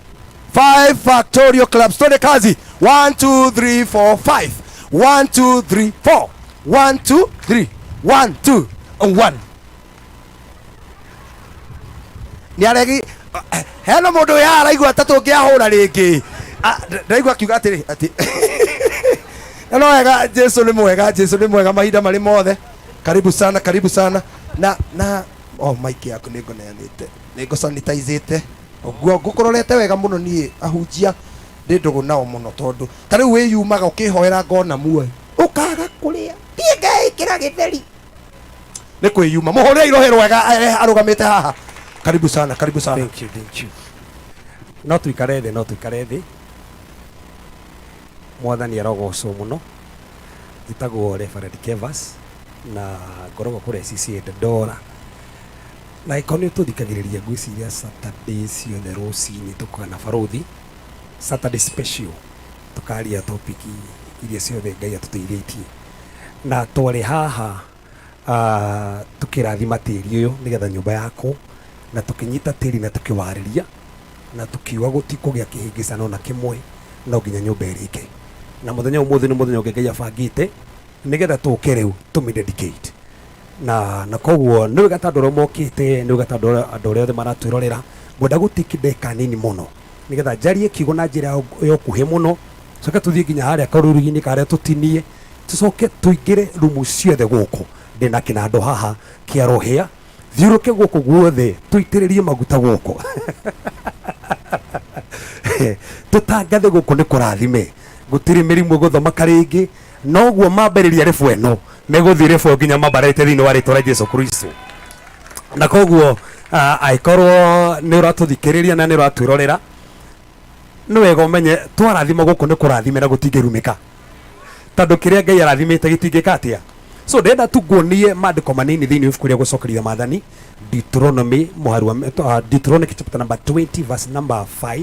5 factorial clubs twende kazi 1 2 3 4 5 1 2 3 4 1 2 3 1 2 1 nĩ aregi hena mũndũ wĩ haha araigua ta tũngĩahũra rĩngĩ Ah, ndaigua akiuga atĩrĩ atĩ na no wega Jesu nĩ mwega Jesu nĩ mwega mahinda marĩ mothe karibu sana karibu sana na na oh mic yaku nĩ ngũneanĩte nĩ ngũsanitizĩte ũguo ngũkũrorete wega mũno niĩ ahunjia ndĩ ndũgũ nao mũno tondũ ta rĩu wĩyumaga ũkĩhoera ngona muoyo ũkaga kũrĩa thiĩ ngeĩkĩra gĩtheri nĩ kwĩyuma mũhũrĩre irohe rwega eh, arũgamĩte haha karibu sana karibu sana Thank you, thank you. No tuikare thĩ, no tuikare thĩ. Mwathani arogocwo mũno. Njĩtagwo Reverend Kevas na ngoragwo kũrĩa CCA Dandora. Na angĩkorwo nĩ ũtũthikagĩrĩria ngwĩciria Saturday ciothe rũcinĩ tũkaga na barothi. Saturday special tukaria topic iria ciothe Ngai atũteithĩtie na twarĩ haha tukĩrathima tĩri ũyũ nĩgetha nyũmba yakwo na tũkĩnyita tĩri na tũkĩwarĩria na tũkiuga gũtikũgĩa kĩhĩngĩcano na kĩmwe no nginya nyũmba ĩrĩke na mũthenya ũmũthĩ nĩ mũthenya ũngĩ Ngai abangĩte nĩgetha tũke rĩu tũmĩ dedicate na koguo nĩ wega ta andũ arĩa mokĩte nĩ wega ta andũ arĩa othe maratwĩrorera ngwenda gũtiki ndagĩka nini mũno nĩgetha njarie kiugo na njĩra ya ũkuhĩ mũno coke tũthiĩ nginya harĩa karũrigi-inĩ karĩa tũtinie tũcoke tũingĩre rumu ciothe gũkũ ndĩna kĩnandũ haha kĩa rũhĩa thiũrũke gũkũ guothe tũitĩrĩrie maguta gũkũ tũtangathe gũkũ nĩ kũrathime gũtirĩ mĩrimũ ĩgũthamaka rĩngĩ noguo mambĩrĩria rĩbũ ĩno megũthiĩ rĩbũ nginya mambarĩte thĩinĩ wa rĩtwa rĩa Jesu Kristo na koguo angĩkorwo nĩ ũratũthikĩrĩria na nĩ ũratwĩrorera nĩ wega ũmenye twarathima gũkũ nĩ kũrathime na gũtingĩrumĩka tondũ kĩrĩa Ngai arathimĩte gĩtingĩka atĩa so ndĩrenda tu nguonie maandĩko manini thĩinĩ wa ibuku rĩa gũcokeria maathani Deuteronomy mũhari wa Deuteronomy chapter number 20 verse number 5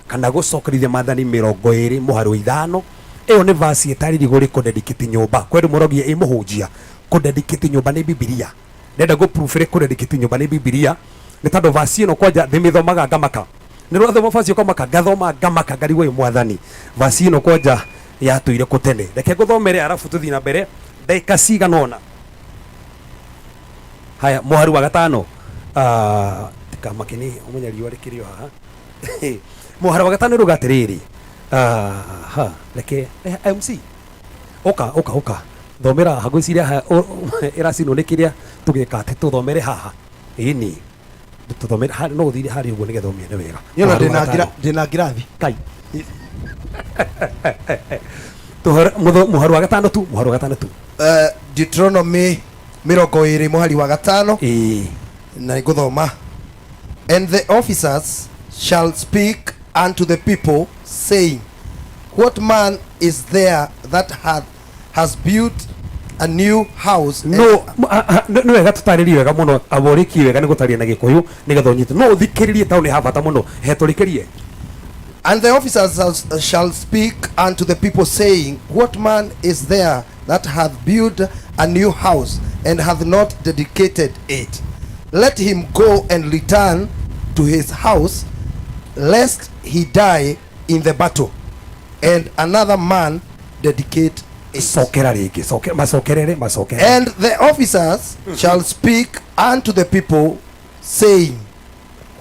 kana gũcokerithia maathani 20 mũhari wa 5 ĩyo nĩ verse ĩtarĩrie gũrĩ kũdedicate nyũmba kwendũ mũrogie ĩ mũhunjia kũdedicate nyũmba nĩ Bibilia ndenda gũ proof ĩrĩ kũdedicate nyũmba nĩ Bibilia nĩ tondũ verse ĩno kwanja ndĩmĩthomaga ngamaka nĩ rwathoma verse ũkamaka ngathoma ngamaka ngarigwo ĩ mwathani verse ĩno kwanja yatũire kũ tene reke ngũthomere arabu tũthiĩ na mbere ndagĩka cigana ũna haya mũhari wa gatano tikamake nĩ ũmenye riũa rĩkĩrĩ o haha mũhari wa gatano rũga atĩrĩrĩ ha reke MC ũka ũka ũka thomera haha ngwĩciria haha ĩracinwo nĩ kĩrĩa tũgĩka atĩ tũthomere haha ĩni tũthomere no ũthire harĩa ũguo nĩgetha ũmĩone wega Niĩ ona ndĩna ngirathi kai mũhari wa gatano tu mũhari wa gatano tu Deuteronomy 20 mũhari wa gatano na nĩngũthoma and the officers shall speak unto the people saying what man is there that has built a new house no nĩ wega tũtarĩrie wega mũno abo ũrĩkie wega nĩ gũtaria na gĩkũyũ nĩgetha ũnyite no ũthikĩrĩrie tondũ nĩ ha bata mũno he tũrĩkĩrie And the officers shall speak unto the people, saying, What man is there that hath built a new house and hath not dedicated it? Let him go and return to his house, lest he die in the battle, and another man dedicate it. Cokera rĩngĩ, macokerere, macokerere. And the officers shall speak unto the people, saying,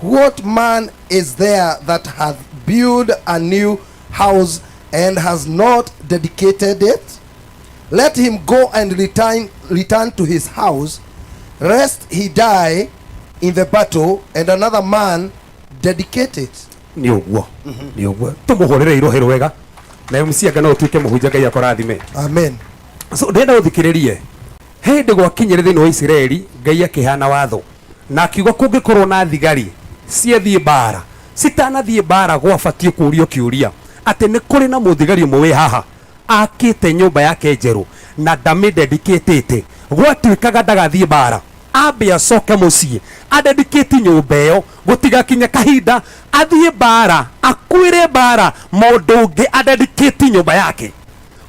What man is there that hath built a new house and has not dedicated it? Let him go and return to his house, lest he die in the battle, and another man dedicate it. Nĩ ũguo, nĩ ũguo. Tũmũhũrĩre irohe rwega. Na MC anga no ũtuĩke mũhunjia Ngai akũrathime. Amen. So ndĩrenda ũthikĩrĩrie. Hĩndĩ gwakinyire thĩinĩ wa Isiraeli, Ngai akĩheana watho na akiuga kũngĩkorwo na thigari ciathiĩ mbara, citanathiĩ mbara gwabatiĩ kũũrio kĩũria atĩ nĩ kũrĩ na mũthigari ũmwe wĩ haha akĩte nyũmba yake njerũ na ndamĩdedicatĩte, gwatuĩkaga ndagathiĩ mbara ambe acoke mũciĩ adedicate nyũmba ĩyo gũtigakinye kahinda athiĩ mbara akuĩre mbara mũndũ ũngĩ adedicate nyũmba yake.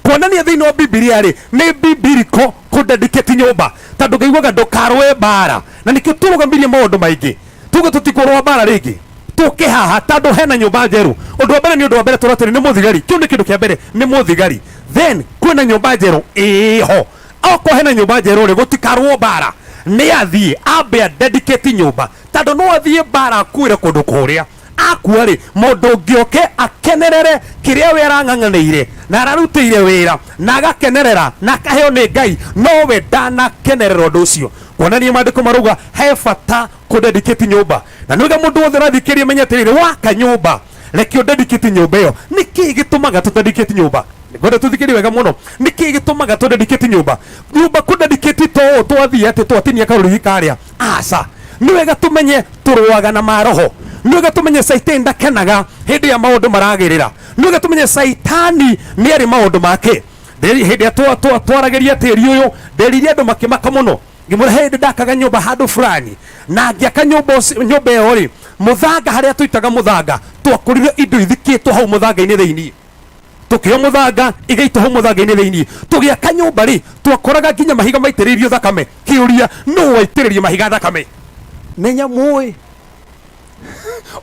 Kuonania thĩinĩ wa Bibilia rĩ nĩ bibiliko kũdedicate nyũmba tondũ ngaiguaga ndũkarũe mbara na nĩkĩo tũrũgamirie maũndũ maingĩ tuge tũtikũrũa mbara rĩngĩ tũke haha tondũ hena nyũmba njerũ. Ũndũ wa mbere nĩ ũndũ wa mbere tũratĩrĩ nĩ mũthigari, kĩu nĩ kĩndũ kĩa mbere nĩ mũthigari, then kwĩna nyũmba njerũ ĩho. Okorwo hena nyũmba njerũ rĩ gũtikarũo mbara, nĩ athiĩ ambe adedicate nyũmba tondũ no athiĩ mbara akuĩre kũndũ kũrĩa akua rĩ mũndũ ũngĩ oke akenerere kĩrĩa we arang'ang'anĩire na ararutĩire wĩra na agakenerera na akaheo nĩ Ngai, no we ndanakenerera ũndũ ũcio. Kuonania maandĩko marauga he bata kũdedicate nyũmba na nĩwega mũndũ wothe ũrathikĩrĩria menye atĩrĩrĩ waka nyũmba reke ũdedicate nyũmba ĩyo. Nĩkĩĩ gĩtũmaga tũdedicate nyũmba? Ngwenda tũthikĩrĩrie wega mũno. Nĩkĩĩ gĩtũmaga tũdedicate nyũmba? Nyũmba kũdedicate to ũũ twathiĩ atĩ twatinia karũrigi karĩa, aca. Nĩ wega tũmenye tũrũaga na maroho, nĩ wega tũmenye Caitani ndakenaga hĩndĩ ya maũndũ maragĩrĩra, nĩ wega tũmenye Caitani nĩ arĩ maũndũ make. Hĩndĩ ĩrĩa twaragĩria tĩri ũyũ nderire andũ makĩmaka mũno ngĩmwĩra hĩndĩ ndakaga nyũmba handũ fulani na ngĩaka nyũmba ĩyo rĩ mũthanga harĩa tũitaga mũthanga Twakorire indo ithikĩtwo hau mũthanga-inĩ thĩinĩ, tũkĩo mũthanga igaitwo hau mũthanga-inĩ thĩinĩ. Tũgĩaka nyũmba rĩ, twakoraga nginya mahiga maitĩrĩirio thakame. Kĩũria, nũ waitĩrĩria mahiga thakame? Nĩ nyamũ ĩ.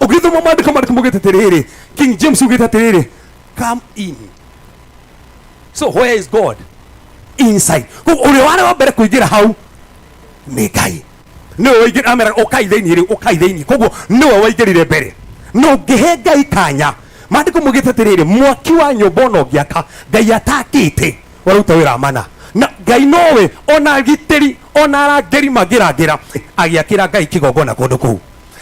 Ũgĩthoma maandĩko, maandĩko maugĩte atĩrĩrĩ, King James ugĩte atĩrĩrĩ, "Come in." So where is God? Inside. Koguo ũrĩa warĩ wa mbere kũingĩra hau nĩ Ngai. Nĩwe waingĩra, amera ũkai thĩinĩ rĩu, ũkai thĩinĩ. Koguo nĩwe waingĩrire mbere. Na ũngĩhe Ngai kanya, maandĩko maugĩte atĩrĩrĩ, mwaki wa nyũmba ona ũngĩaka Ngai atakĩte, ũraruta wĩra mana. Na Ngai nowe ona agitĩri ona arangĩri mangĩrangĩra. Agĩakĩra Ngai kĩgongona kũndũ kũu,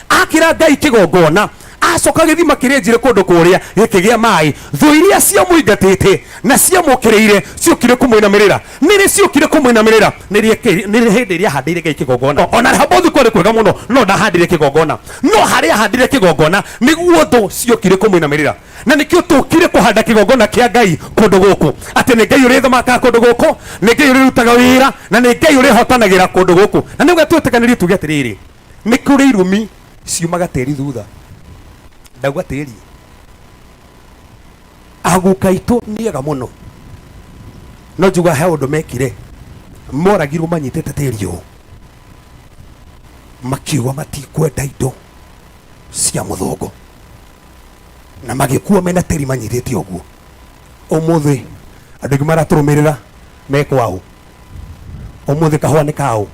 akĩra Ngai kĩgongona, acoka gĩthima kĩrĩa njire kũndũ kũrĩa gĩkĩgĩa maĩ. Thũ iria ciamũingatĩte na ciamũkĩrĩire ciokire kũmũinamĩrĩra. Nĩrĩ ciokire kũmũinamĩrĩra? Nĩ hĩndĩ ĩrĩa ahandĩire Ngai kĩgongona. Ona Rehobothu kwarĩ kwega mũno, no ndahandire kĩgongona. No harĩa ahandire kĩgongona nĩguo thũ ciokire kũmũinamĩrĩra. Na nĩkĩo tũkire kũhanda kĩgongona kĩa Ngai kũndũ gũkũ, atĩ nĩ Ngai ũrĩthamakaga kũndũ gũkũ, nĩ Ngai ũrĩrutaga wĩra, na nĩ Ngai ũrĩhotanagĩra kũndũ gũkũ. Na nĩguo twĩtĩkanĩrie tuge atĩrĩrĩ, nĩ kũrĩ irumi ciumaga tĩri thutha. Ndauga tĩri, aguka aitũ nĩ ega mũno, no njuga he ũndũ mekire, moragirwo manyitĩte tĩri ũũ, makiuga matikwenda indo cia mũthũngũ, na magĩkua mena tĩri manyitĩte ũguo. Ũmũthĩ andũ aingĩ maratũrũmĩrĩra me kwao, ũmũthĩ kahũa nĩ kao,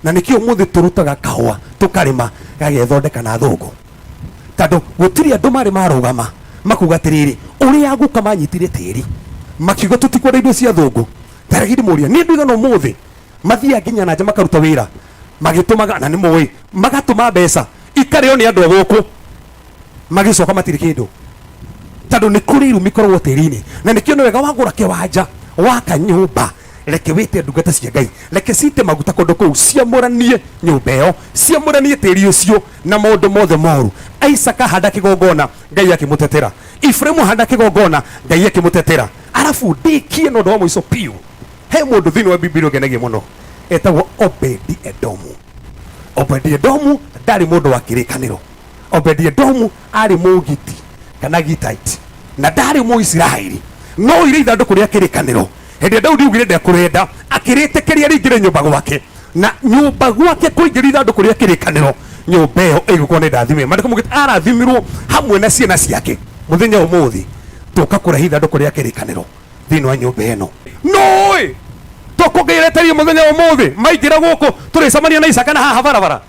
na nĩkĩo ũmũthĩ tũrutaga kahũa tũkarĩma gagethondeka na thũngũ, tondũ gũtirĩ andũ marĩ marũgama makuga atĩrĩrĩ, ũrĩa guka manyitire tĩri makiuga tũtikwenda indo cia thũngũ. Taregi ndĩmũrie, nĩ andũ igana ũmũthĩ mathiaga nginya na nja makaruta wĩra magĩtũmaga, na nĩ mũĩ magatũma mbeca ikarĩo nĩ andũ a gũkũ, magĩcoka matirĩ kĩndũ, tondũ nĩ kũrĩ irumi ikoragwo tĩri-inĩ. Na nĩkĩo nĩ wega wagũra kĩwanja, waka nyũmba, reke wĩte ndungata cia Ngai, reke cite maguta kũndũ kũu, ciamũranie nyũmba ĩyo, ciamũranie tĩri ũcio na maũndũ mothe moru. Isaka handa kĩgongona, Ngai akĩmũtetera. Ibrahimu handa kĩgongona, Ngai akĩmũtetera. Arabu ndĩkie na ũndũ wa mũico biũ, he mũndũ thĩinĩ wa Bibilia ũngenagia mũno, etagwo Obedi Edomu. Obedi Edomu ndarĩ mũndũ wa kĩrĩkanĩro. Obedi Edomu arĩ Mũgiti kana Gittite, na ndarĩ Mũisiraeli, no oire ithandũkũ rĩa kĩrĩkanĩro hĩndĩ ĩrĩa Daudi augire ndekũrenda, akĩrĩtĩkĩria rĩingĩre nyũmba gwake, na nyũmba gwake kũingĩria ithandũkũ rĩa kĩrĩkanĩro, nyũmba ĩyo ĩgĩkorwo nĩ ndathime. Maandĩko maugĩte arathimirwo hamwe na ciana ciake. Mũthenya ũmũthĩ tũka kũrehe ithandũkũ rĩa kĩrĩkanĩro thĩinĩ wa nyũmba ĩno. Nũĩ tũkũngĩreterio mũthenya ũmũthĩ maingĩra gũkũ tũrĩcemania na Isaka na haha barabara,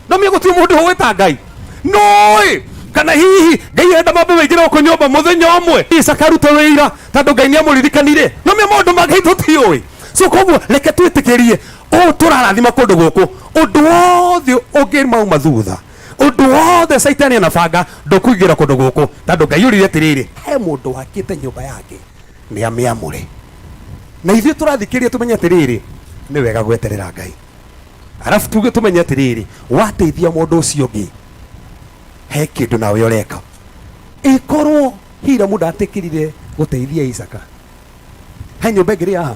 no mĩ gũtirĩ mũndũ ũĩ ta Ngai. Nũĩ kana hihi Ngai arenda mambe maingĩre gũkũ nyũmba mũthenya ũmwe, Isaka arute wĩira tondũ Ngai nĩ amũririkanire. No mĩ maũndũ ma Ngai tũtiũĩ. So koguo reke twĩtĩkĩrie ũũ tũrarathima kũndũ gũkũ, ũndũ wothe ũngĩmauma thutha, ũndũ wothe Caitani anabanga, ndũkũingĩra kũndũ gũkũ, tondũ Ngai ũrire atĩrĩrĩ, he mũndũ wakĩte nyũmba yake nĩ amĩamũre. Na ithuĩ tũrathikĩrĩria tũmenye atĩrĩrĩ, nĩ wega gweterera Ngai. Arabu tuge tũmenye atĩrĩrĩ, wateithia mũndũ ũcio ũngĩ, he kĩndũ nawe ũreka. Ĩkorwo Hiramu ndatĩkĩrire gũteithia Isaka, he nyũmba ĩngĩ rĩ haha?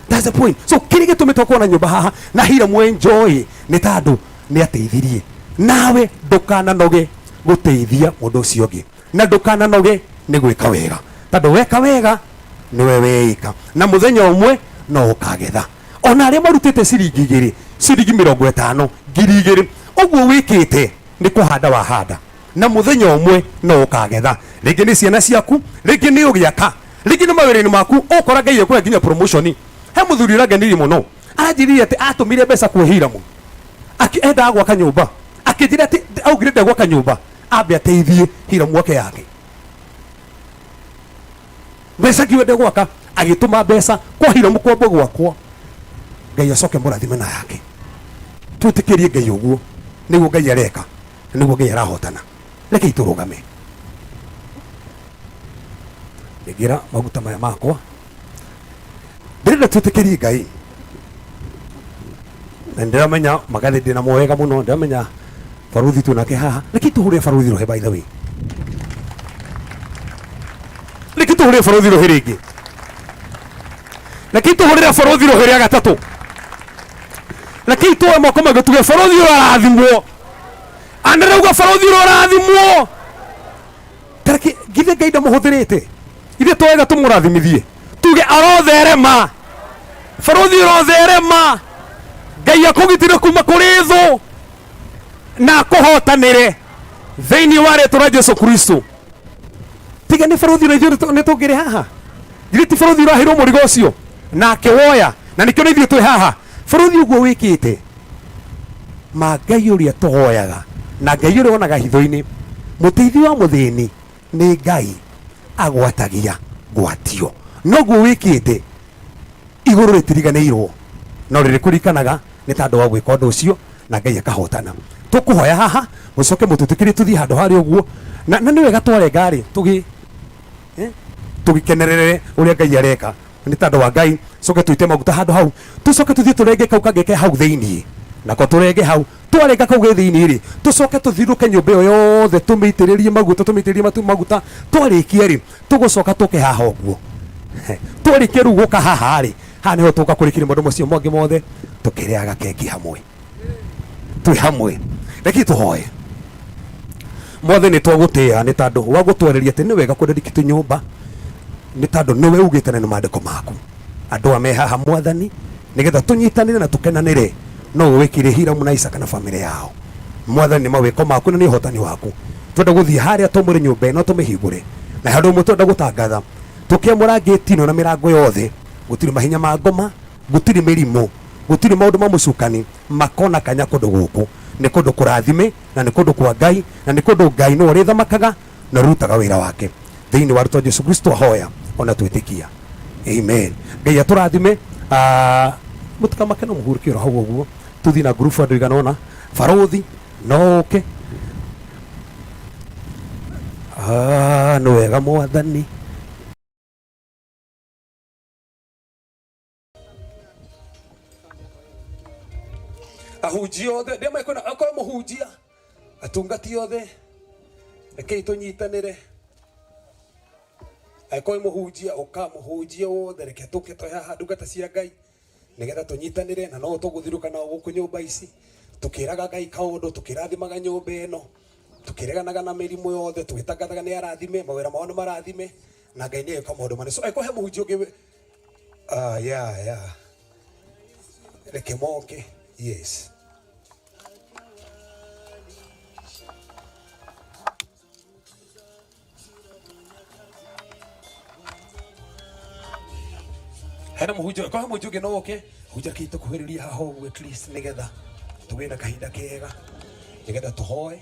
That's the point. So kĩrĩa gĩtũmĩte ũkorwo na nyũmba haha na Hiramu enjoy nĩ tondũ nĩ ateithirie. Nawe ndũkananoge gũteithia mũndũ ũcio ũngĩ, na ndũkananoge nĩ gwĩka wega, tondũ weka wega nĩwe weĩka, na mũthenya ũmwe no ũkagetha. Ona arĩa marutĩte ciringi 2, ciringi 50, 2000, ũguo wĩkĩte nĩ kũhanda wahanda, na mũthenya ũmwe no ũkagetha. Rĩngĩ nĩ ciana ciaku, rĩngĩ nĩ ũgĩaka, rĩngĩ nĩ mawĩra-inĩ maku, ũkora Ngai ekũhe nginya promotion. He mũthuri ũrangenirie mũno, aranjĩrire atĩ atũmire mbeca kwĩ Hiramu, endaga gwaka nyũmba, akĩnjĩra atĩ augire ndegwaka nyũmba ambe ateithie Hiramu ake yake mbeca, ngiuga ndegwaka, agĩtũma mbeca kwa Hiramu kwambwo gwakwa. Ngai acoke mũrathime na yake. Twĩtĩkĩrie Ngai ũguo nĩguo Ngai areka, nĩguo Ngai arahotana. Reke itũrũgame. Nĩngĩra maguta maya makwa, ndĩrenda twĩtĩkĩrie Ngai, na ndĩramenya magathĩ ndĩ namo wega mũno. Ndĩramenya baruthi twĩ nake haha. Reke tũhũrĩre baruthi rũhĩ. By the way, reke tũhũrĩre baruthi rũhĩ rĩngĩ. Reke tũhũrĩre baruthi rũhĩ rĩa gatatũ. Reke tuoe moko maitũ tuge baruthi ũyũ arathimwo. Anĩrauga baruthi ũyũ arathimwo. Ithe Ngai ndamũhũthĩrĩte. Ithe twega tũmũrathimithie. Tuge arotherema. Barũthi ũrotherema. Ngai akũgitĩre kuma kũrĩ thũ na akũhotanĩre thĩinĩ wa rĩtwa rĩa Jesu Kristo. Tiga nĩ barũthi na ithuĩ nĩ tũngĩrĩ haha. Githĩ ti barũthi ũraheirwo mũrigo ũcio na akĩwoya na nĩkĩo na ithuĩ twĩ haha. Barũthi ũguo wĩkĩte ma Ngai ũrĩa tũhoyaga na Ngai ũrĩa wonaga hitho-inĩ, mũteithia wa mũthĩni nĩ Ngai agwatagia ngwatio. Noguo wĩkĩte igũrũ rĩtiriganĩirwo no rĩrĩkũririkanaga nĩ tondũ wa gwĩka ũndũ ũcio na Ngai akahotana. Tũkũhoya haha mũcoke mũtwĩtĩkĩrie tũthiĩ handũ harĩa ũguo na, na nĩ wega twarenga rĩ tũgĩ tũgĩkenerere ũrĩa Ngai areka nĩ tondũ wa Ngai. Coke tũite maguta handũ hau, tũcoke tũthiĩ tũrenge kau kangĩ ke hau thĩinĩ, nako tũrenge hau. Twarenga kau ge thĩinĩ rĩ, tũcoke tũthiũrũke nyũmba ĩyo yothe tũmĩitĩrĩrie maguta, tũmĩitĩrĩrie maguta. Twarĩkia rĩ, tũgũcoka tũke haha ũguo. Twarĩkia rĩu gũka haha rĩ, haha nĩho tũka kũrĩkĩria maũndũ macio mangĩ mothe, tũkĩrĩaga keki hamwe. Twĩ hamwe. Reke tũhoe. Mwathani, nĩ twagũtĩĩa nĩ tondũ wa gũtwarĩria atĩ nĩ wega kũrĩrikitwo nyũmba, nĩ tondũ nĩwe ugĩte na nĩ maandĩko maku. Andũ aya me haha Mwathani, nĩgetha tũnyitanĩre na tũkenanĩre no wĩkire Hiramu na Isaka na famĩlĩ yao. Mwathani, nĩ mawĩko maku na nĩ ũhotani waku. Twenda gũthiĩ harĩa twamũre nyũmba ĩno tũmĩhingũre, na handũ ũmwe twenda gũtangatha tũkĩamũra ngĩti ĩno na mĩrango yothe, gũtirĩ mahinya ma ngoma, gũtirĩ mĩrimũ, gũtirĩ maũndũ ma mũcukani makona kanya kũndũ gũkũ. Nĩ kũndũ kũrathime na nĩ kũndũ kwa Ngai na nĩ kũndũ Ngai nĩwe ũrĩthamakaga na ũrĩrutaga wĩra wake thĩinĩ wa rĩtwa Jesu Kristo ahoya ona twĩtĩkia. Amen. Ngai atũrathime. Mũtikamake no mũhurũke oro hau ũguo. Tũthiĩ na ngurubu andũ igana ũna. Barũthi no ũke. Nĩ wega Mwathani. Ahunjia othe ndĩa mekona akorwo mũhunjia atungati othe rekei tũnyitanĩre angĩkorwo wĩ mũhunjia ũka mũhunjia wothe reke tũke tũhe haha ndungata cia Ngai nĩgetha tũnyitanĩre na no tũgũthirũka nao gũkũ nyũmba ici tũkĩraga Ngai kaũndũ tũkĩrathimaga nyũmba ĩno tũkĩreganaga na mĩrimũ yothe tũgĩtangathaga nĩ arathime mawĩra mao nĩ marathime na Ngai nĩ eka maũndũ manene. So angĩkorwo he mũhunjia ũngĩ yeah, yeah. Reke moke. Yes. Hena mũhunjia, kwa mũhunjia ũngĩ no oke, hunjia kĩ tũkuhĩrĩria haha ũguo at least nĩgetha tũgĩe na kahinda kega nĩgetha tũhoe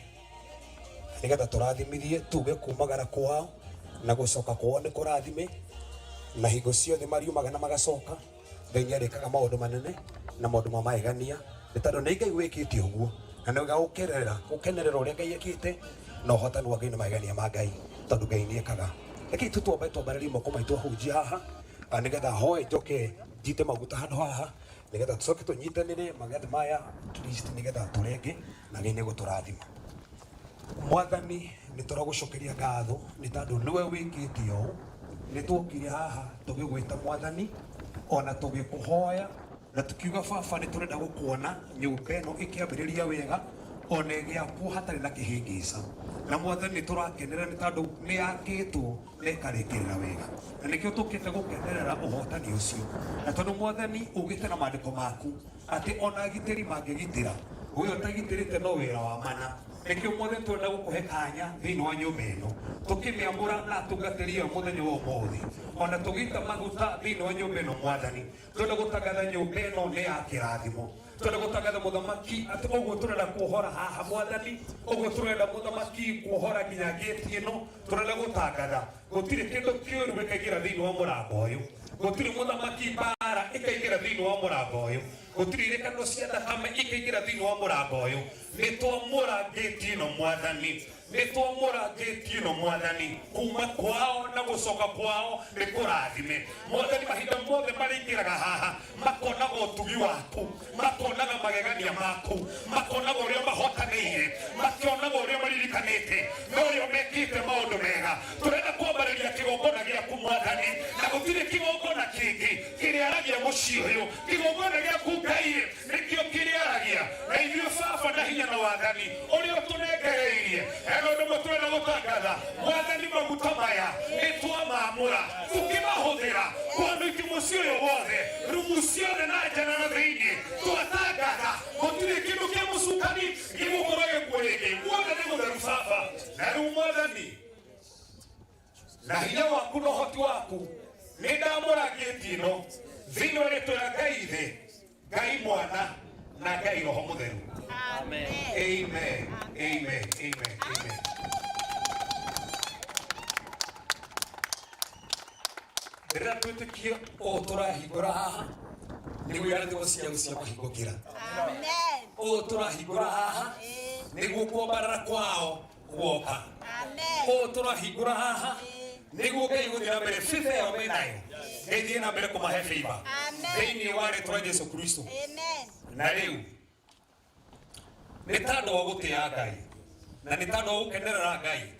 nĩgetha tũrathimithie tuge kumagara kwao na gũcoka kwao nĩ kũrathime na hingo ciothe mariumaga na magacoka. Ngai nĩ arĩkaga maũndũ manene na maũndũ ma magegania nĩ tondũ nĩ Ngai wĩkĩte ũguo na nĩ wega gũkenerera gũkenerera ũrĩa Ngai ekĩte na ũhotani wa Ngai na magegania ma Ngai tondũ Ngai nĩ ekaga. Rekei tu twambe twambarĩrie moko maitũ ahunjia haha nĩgetha hoe njoke njite maguta handũ haha nĩgetha tũcoke tũnyitanĩre magetha maya at least nĩgetha tũrenge na Ngai nĩ egũtũrathima. Mwathani nĩ tũragũcokeria ngatho nĩ tondũ nĩwe wĩkĩte ũũ. Nĩ twokire haha tũgĩgwĩta Mwathani ona tũgĩkũhoya na tũkiuga baba nĩ tũrenda gũkuona nyũmba ĩno ĩkĩambĩrĩria wega ona ĩgĩakwo hatarĩ na kĩhĩngĩca. Na Mwathani nĩ tũrakenera nĩ tondũ nĩ yakĩtwo na ĩkarĩkĩrĩra wega. Na nĩkĩo tũkĩte gũkenerera ũhotani ũcio. Na tondũ Mwathani ugĩte na maandĩko maku atĩ ona agitĩri mangĩgitĩra, we ũtagitĩrĩte no wĩra wa mana. Nĩkĩo Mwathani tũrenda gũkũhe kanya thĩinĩ wa nyũmba ĩno, tũkĩmĩamũra na atungatĩri ayo mũthenya wa ũmũthĩ, ona tũgĩita maguta thĩinĩ wa nyũmba ĩno Mwathani. Tũrenda gũtangatha nyũmba ĩno nĩ ya kĩrathimo. Tũrenda gũtangatha mũthamaki atĩ ũguo tũrenda kuohora haha Mwathani, ũguo tũrenda mũthamaki kuohora nginya ngĩti ĩno. Tũrenda gũtangatha gũtirĩ kĩndũ kĩũru gĩkaingĩra thĩinĩ wa mũrango ũyũ, gũtirĩ mũthamaki mbara ĩkaingĩra thĩinĩ wa mũrango ũyũ, gũtirĩ irĩkanĩro cia thakame ikaingĩra thĩinĩ wa mũrango ũyũ. Nĩ twamũra ngĩti ĩno Mwathani, nĩ twamũra ngĩti ĩno Mwathani, kuma kwao na gũcoka kwao nĩ kũrathime Mwathani. Mahinda mothe marĩingĩraga haha makonaga ũtugi waku, makonaga magegania maku, makonaga ũrĩa mahotanĩire, makĩonaga ũrĩa maririkanĩte na ũrĩa mekĩte maũndũ mega. Tũrenda kwambarĩria kĩgongona gĩaku Mwathani, na gũtirĩ kĩgongona kĩngĩ kĩrĩaragia mũciĩ ũyũ. Kĩgongona gĩaku Ngai nĩkĩo kĩrĩaragia na ithuĩ Baba na hinya na wathani ũrĩa ũtũnengereirie. Hena ũndũ ũmwe tũrenda gũtangatha Mwathani, maguta maya Mwathani, na hinya waku na ũhoti waku nĩ ndamũra ngĩti ĩno thĩinĩ wa rĩtwa rĩa Ngai Ithe, Ngai Mwana na Ngai Roho Mũtheru. Amen. Amen. Amen. Amen. Amen. Rĩrĩa twĩtĩkie ũũ tũrahingũra haha nĩguo irathimo ciaku cia mahingũkĩra. Amen. Ũũ tũrahingũra haha nĩguo kwambarara kwao guoka. Amen. Ũũ tũrahingũra haha nĩguo Ngai gũthiĩ na mbere favor ĩyo menayo Ngai thiĩ na mbere kũmahe favor Amen. thĩinĩ wa rĩtwa rĩa Jesu Kristo. Amen. Na rĩu nĩ tandũ wa gũtĩa Ngai na nĩ tandũ wa gũkenerera Ngai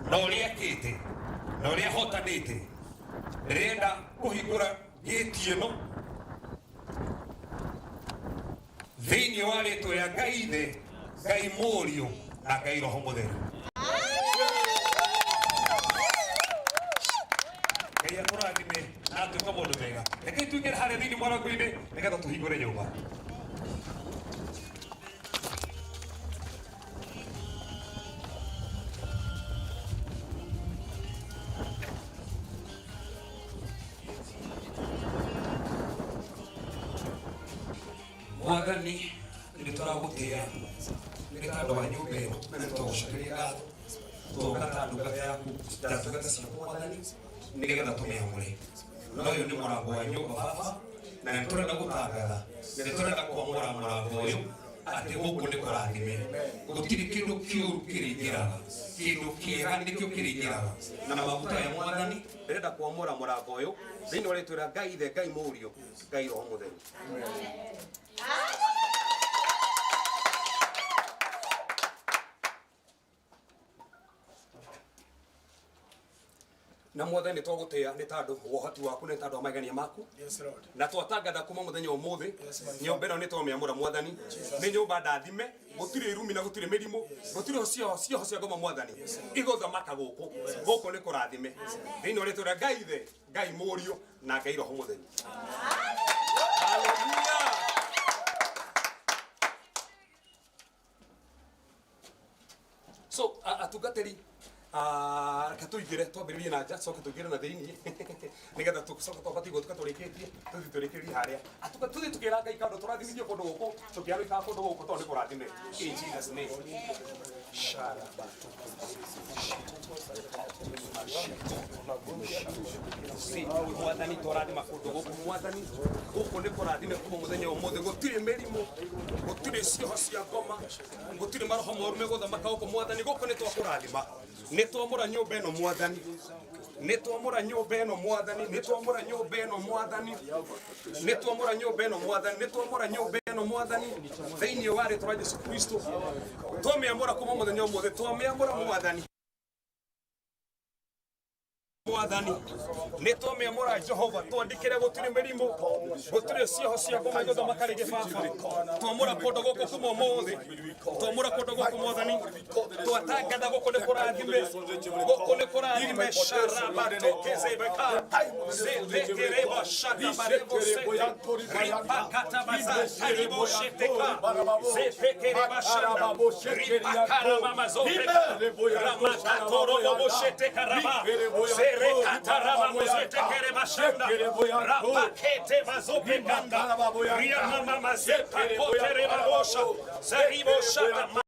na ũrĩa ekĩte na ũrĩa ahotanĩte, ndĩrenda kũhingũra gĩti ĩno thĩinĩ wa rĩtwa rĩa Ngai Ithe, Ngai Mũriũ na Ngai Roho Mũtheru. Ngai akũrathime na atuĩke mũndũ mega. Rekei tũingĩre harĩa thĩinĩ mũrango-inĩ nĩgetha tũhingũre nyũmba. Mwathani nĩ tũragũtĩa nĩ tondũ wa nyũmba ĩno na nĩ tũgũcokeria ngatho twoka ta ndungata yaku ta ndungata ciaku Mwathani nĩgetha tũmĩamũre. Na ũyũ nĩ mũrango wa nyũmba baba, na nĩ tũrenda gũtangatha na nĩ tũrenda kwamũra mũrango ũyũ atĩ gũkũ nĩ kũrathime, gũtirĩ kĩndũ kĩũru kĩrĩingĩraga, kĩndũ kĩega nĩkĩo kĩrĩingĩraga. Na maguta ya Mwathani ndĩrenda kwamũra mũrango ũyũ thĩinĩ wa rĩtwa rĩa Ngai Ithe, Ngai Mũriũ, Ngai Roho Mũtheru. Na Mwathani twagũtĩa nĩ tondũ wa ũhoti waku nĩ tondũ wa magegania maku. Yes, Lord. Na twatangatha kuma mũthenya wa ũmũthĩ Yes, my nyũmba ĩno nĩ twamĩamũra Mwathani, nĩ nyũmba ndathime, gũtirĩ irumi na gũtirĩ mĩrimũ, gũtirĩ cioho cioho cia ngoma Mwathani igũthamaka gũkũ. Gũkũ nĩ kũrathime thĩinĩ wa rĩtwa rĩa Ngai Ithe, Ngai Mũriũ na Ngai Roho Mũtheru. Hallelujah. So atungatĩri, reke tũingĩre twambĩrĩrie na nja coke tũingĩre na thĩinĩ nĩgetha tũcoke twabatiĩ gũtuka tũrĩkĩtie tũthiĩ tũrĩkĩrie harĩa atuka tũthiĩ tũkĩra Ngai kaũndũ tũrathimithio kũndũ gũkũ tũkĩarũikaga kũndũ gũkũ tondũ nĩ kũrathime in Jesus name. Si, Mwathani tũrathima kũndũ gũkũ Mwathani, gũkũ nĩ kũrathime kuma mũthenya wa ũmũthĩ, gũtirĩ mĩrimũ, gũtirĩ cioho cia ngoma, gũtirĩ maroho moru megũthamaka gũkũ Mwathani, gũkũ nĩ twakũrathima, nĩ twamũra nyũmba ĩno Mwathani, nĩ twamũra nyũmba ĩno Mwathani, nĩ twamũra nyũmba ĩno Mwathani, nĩ twamũra nyũmba ĩno Mwathani, nĩ twamũra nyũmba ĩno Mwathani thĩinĩ wa rĩtwa rĩa Jesu Kristo. Twamĩamũra kuma mũthenya ũmũthĩ, twamĩamũra Mwathani. Mwathani nĩ twamĩamũra Jehova, twandĩkĩre gũtirĩ mĩrimũ, gũtirĩ cioho cia ngoma igũthamaka rĩngĩ baba. Twamũra kũndũ gũkũ kuma ũmũthĩ, twamũra kũndũ gũkũ Mwathani, twatangatha gũkũ nĩ kũrathime, gũkũ nĩ kũrathime. Sharabatokezebeka zetekereba shatabarebo sete ripakatabaza taribosheteka zepekereba shanda ripakaramamazopeka ramakatoroboboshete karaba zerekataramamazetekerebashanda rapakete bazopekanda riamamamazepakoterebabosha zeriboshata.